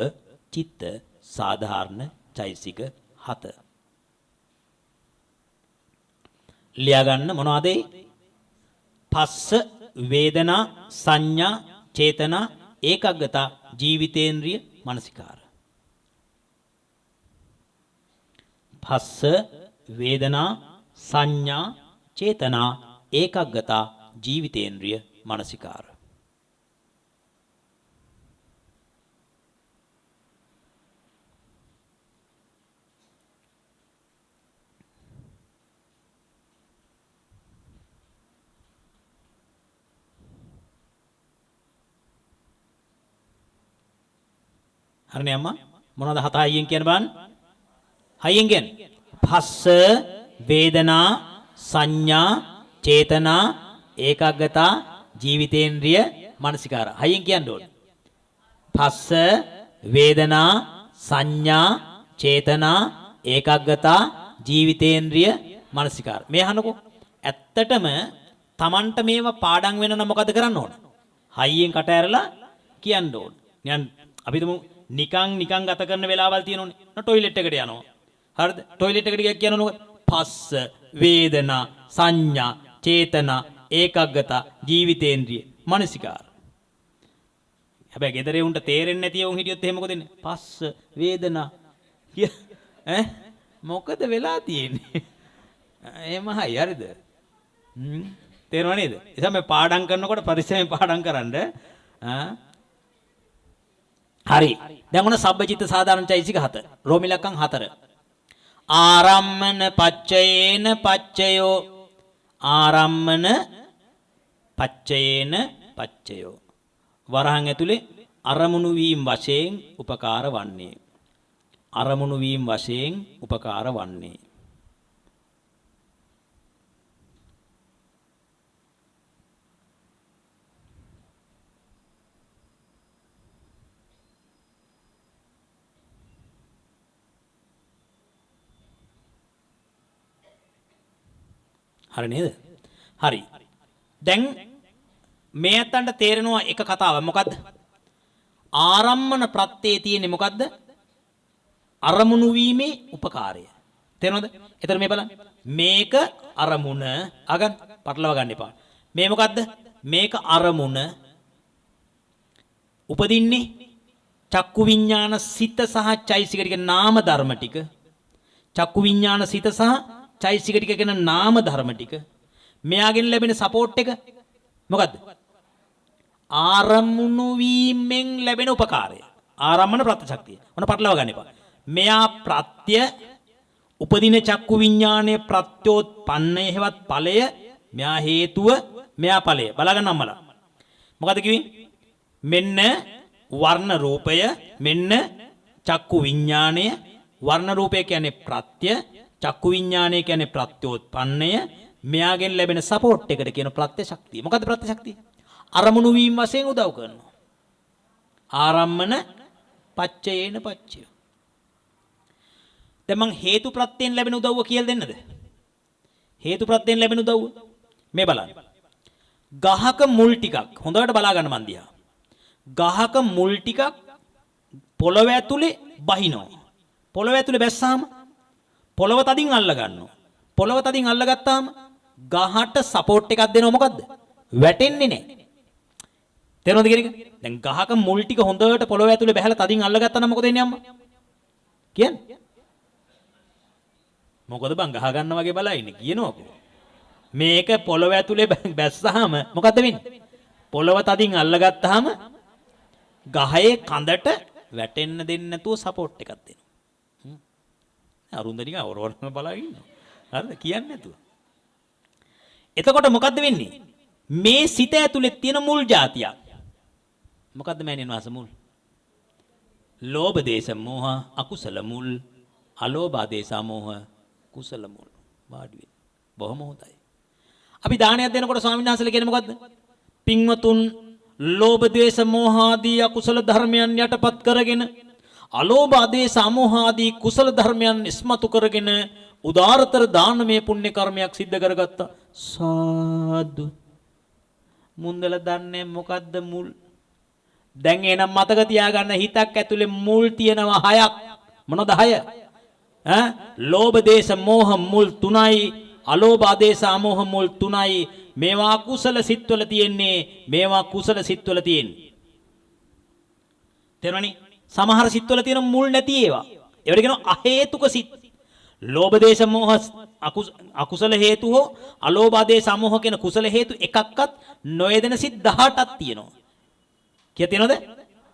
චිත්ත සාධාරණ චෛතසික 7. ලියා ගන්න මොනවද ඒ? පස්ස වේදනා සංඥා චේතනා ඒකග්ගතා ජීවිතේන්ද්‍රිය මනසිකාර. පස්ස වේදනා සංඥා චේතනා ඒකග්ගතා ජීවිතේන්ද්‍රිය මනසිකාර. හරිනේ අම්මා? මොනවද හත හයියෙන් කියන බලන්න? හයියෙන් කියන්නේ. පස්ස වේදනා සංඥා චේතනා ඒකාග්‍රතා ජීවිතේන්ද්‍රිය මනසිකාර. හයියෙන් කියන්න ඕනේ. පස්ස වේදනා සංඥා චේතනා ඒකාග්‍රතා ජීවිතේන්ද්‍රිය මනසිකාර. මේ අහන්නකෝ. ඇත්තටම Tamanට මේවා පාඩම් වෙන නම් මොකද කරන්න ඕන? හයියෙන් කට ඇරලා කියන්න ඕන. නිකන් අපි තුමු නිකන් නිකන් ගත කරන වෙලාවල් තියෙනෝනේ. ටොයිලට් එකට යනවා. හරිද? ටොයිලට් එකට ගියා කියනවනේ මොකද? පස්ස වේදනා සංඥා චේතනා ඒකාග්‍රතා ජීවිතේන්ද්‍රිය මනසිකාර. හැබැයි ගෙදර උන්ට තේරෙන්නේ නැති උන් හිටියොත් එහෙම මොකද වෙන්නේ? පස්ස වේදනා කිය ඈ මොකද වෙලා තියෙන්නේ? එහෙම හයි හරිද? තේරුණා නේද? ඒ නිසා මේ පාඩම් කරනකොට පරිස්සමෙන් පාඩම් කරන්න. හරි. දැන් ඔන්න සබ්බචිත්ත සාධාරණ චෛතසික 7. රෝමිලක්කම් 4. ආරම්මන පච්චයේන පච්චයෝ. ආරම්මන පච්චයේන පච්චයෝ. වරහන් ඇතුලේ අරමුණු වීම වශයෙන් උපකාර වන්නේ. අරමුණු වීම වශයෙන් උපකාර වන්නේ. හරි නේද? හරි. දැන් මේ අතන්ට තේරෙනවා එක කතාවක්. මොකද්ද? ආරම්මන ප්‍රත්‍යයේ තියෙන්නේ මොකද්ද? අරමුණු වීමේ උපකාරය. තේරෙනවද? එතන මේ බලන්න. මේක අරමුණ. අගන් පටලවා ගන්න එපා. මේ මොකද්ද? මේක අරමුණ. උපදින්නේ චක්කු විඥාන සිත සහ චෛසික ටික නාම ධර්ම ටික. චක්කු විඥාන සිත සහ චෛසික ටික කියන නාම ධර්ම ටික. මෙයාගෙන් ලැබෙන සපෝට් එක මොකද්ද? ආරමුණු වීමෙන් ලැබෙන උපකාරය. ආරම්මන ප්‍රත්‍ය ශක්තිය. ඔන්න පටලවා ගන්න එපා. මෙයා ප්‍රත්‍ය උපදින චක්කු විඥානයේ ප්‍රත්‍යෝත්පන්නය හේවත් ඵලය, මෙයා හේතුව, මෙයා ඵලය. බලා ගන්න අම්මලා. මොකද කිව්වේ? මෙන්න වර්ණ රූපය, මෙන්න චක්කු විඥානය. වර්ණ රූපය කියන්නේ ප්‍රත්‍ය, චක්කු විඥානය කියන්නේ ප්‍රත්‍යෝත්පන්නය. මෙයාගෙන් ලැබෙන සපෝට් එකට කියන ප්‍රත්‍ය ශක්තිය. මොකද්ද ප්‍රත්‍ය ශක්තිය? අරමුණු වීම වශයෙන් උදව් කරනවා. ආරම්මන පච්චයේන පච්චය. දැන් මං හේතු ප්‍රත්‍යයෙන් ලැබෙන උදව්ව කියලා දෙන්නද? හේතු ප්‍රත්‍යයෙන් ලැබෙන උදව්ව මේ බලන්න. ගහක මුල් ටිකක් හොඳට බලා ගන්න මන් දිහා. ගහක මුල් ටිකක් පොළව ඇතුලේ බහිනවා. පොළව ඇතුලේ බැස්සාම පොළව තදින් අල්ල ගන්නවා. පොළව තදින් අල්ලගත්තාම ගහට සපෝට් එකක් දෙනවා. මොකද්ද? වැටෙන්නේ නැහැ. තේරෙනවද කියන එක? දැන් ගහක මුල් ටික හොඳට පොළව ඇතුලේ බහැලා තදින් අල්ලගත්තා නම් මොකද වෙන්නේ අම්මා? කියන්නේ? මොකද බං ගහ ගන්න වගේ බලා ඉන්නේ කියනවකෝ. මේක පොළව ඇතුලේ බැස්සාම මොකද්ද වෙන්නේ? පොළව තදින් අල්ලගත්තාම ගහේ කඳට වැටෙන්න දෙන්නේ නැතුව සපෝට් එකක් දෙනවා. අරුන්ද නිකන් ඔරවරම බලා ඉන්නවා. හරිද? කියන්නේ නැතුව. එතකොට මොකද්ද වෙන්නේ? මේ සිත ඇතුලේ තියෙන මුල් જાතියක්. මොකද්ද මෑණියන් වහන්සේ මුල්? ලෝභ දේශ මොහ අකුසල මුල්, අලෝභ දේශ මොහ කුසල මුල්. වාඩි වෙන්න. බොහොම හොඳයි. අපි දානයක් දෙනකොට ස්වාමීන් වහන්සේලා කියන්නේ මොකද්ද? පින්වතුන් ලෝභ දේශ මොහ ආදී අකුසල ධර්මයන් යටපත් කරගෙන අලෝභ ආදේශ අමෝහ ආදී කුසල ධර්මයන් ඉස්මතු කරගෙන උදාරතර දානමය පුණ්‍ය කර්මයක් සිද්ධ කරගත්තා. සාදු. මුන්දල දන්නේ මොකද්ද මුල්? දැන් එහෙනම් මතක තියාගන්න, හිතක් ඇතුලේ මුල් තියෙනවා 6ක්. මොනවද 6? ඈ ලෝභ දේශ මෝහ මුල් 3යි, අලෝභ ආදේශ අමෝහ මුල් 3යි. මේවා කුසල සිත්වල තියෙන්නේ, මේවා කුසල සිත්වල තියෙන්නේ. තේරුණානේ? සමහර සිත්වල තියෙන මුල් නැති ඒවා. ඒවට කියනවා අහේතුක සිත්. ලෝභ දේශ මෝහ අකුසල හේතු හෝ අලෝභ ආදේශ අමෝහ කියන කුසල හේතු එකක්වත් නොයෙදෙන සිත් 18ක් තියෙනවා. කිය තියෙනවද?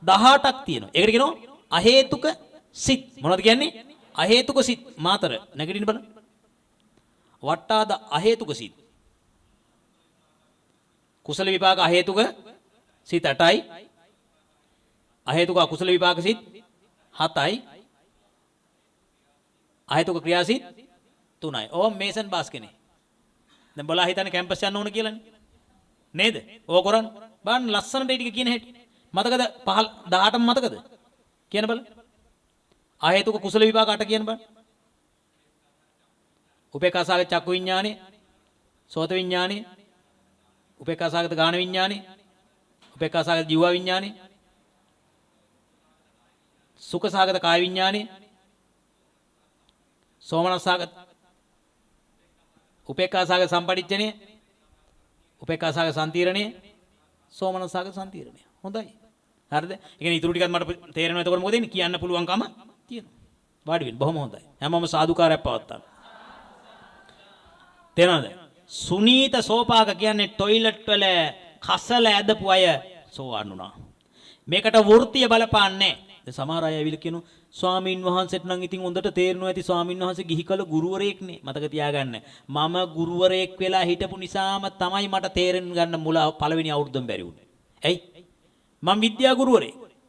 18ක් තියෙනවා. ඒකට කියනවා අහේතුක සිත්. මොනවද කියන්නේ? අහේතුක සිත්. මාතර නැගිටින්න බලන්න. වට්ටාද අහේතුක සිත්. කුසල විපාක අහේතුක සිත් 8යි. අහේතුක අකුසල විපාක සිත් 7යි. අහේතුක ක්‍රියාසිත 3යි. ඕම් මේසන් බාස් කෙනෙක්. දැන් බලා හිතන්නේ කැම්පස් යන්න ඕන කියලානේ. නේද? ඕක කරන්න. බලන්න ලස්සනට ඒ ටික කියන හැටි. මතකද 18ම මතකද? කියන බලන්න. අහේතුක කුසල විපාක 8 කියන බලන්න. උපේක්ඛාසගත චක්කු විඥානේ, සෝත විඥානේ, උපේක්ඛාසගත ගාන විඥානේ, උපේක්ඛාසගත ජීව විඥානේ, සුඛසහගත කාය විඥානේ, සෝමනස්සහගත උපේක්ඛාසහගත සම්පටිච්ඡනය, උපේක්ඛාසහගත සම්තීරණය, සෝමනස්සහගත සම්තීරණය. හොඳයි. හරිද? ඒ කියන්නේ ඊටු ටිකත් මට තේරෙනවා. එතකොට මොකද වෙන්නේ? කියන්න පුළුවන්කම තියෙනවා. වාඩි වෙන්න. බොහොම හොඳයි. හැමෝම සාදුකාරයක් පවත්වන්න. තේරෙනවද? සුනීත සෝපාක කියන්නේ টয়ලට් වල කසල ඇදපු අය සෝවාන් වුණා. මේකට වෘත්තිය බලපාන්නේ නැහැ. දැන් සමහර අය ඇවිල්ලා කියනවා ස්වාමීන් වහන්සේට නම් ඉතින් හොඳට තේරෙනවා ඇති ස්වාමීන් වහන්සේ ගිහි කළ ගුරුවරයෙක් නේ. මතක තියාගන්න. මම ගුරුවරයෙක් වෙලා හිටපු නිසාම තමයි මට තේරෙන්න ගන්න මුල පළවෙනි අවුරුද්දම බැරි වුණේ. ඇයි? මම විද්‍යා ගුරුවරයෙක්.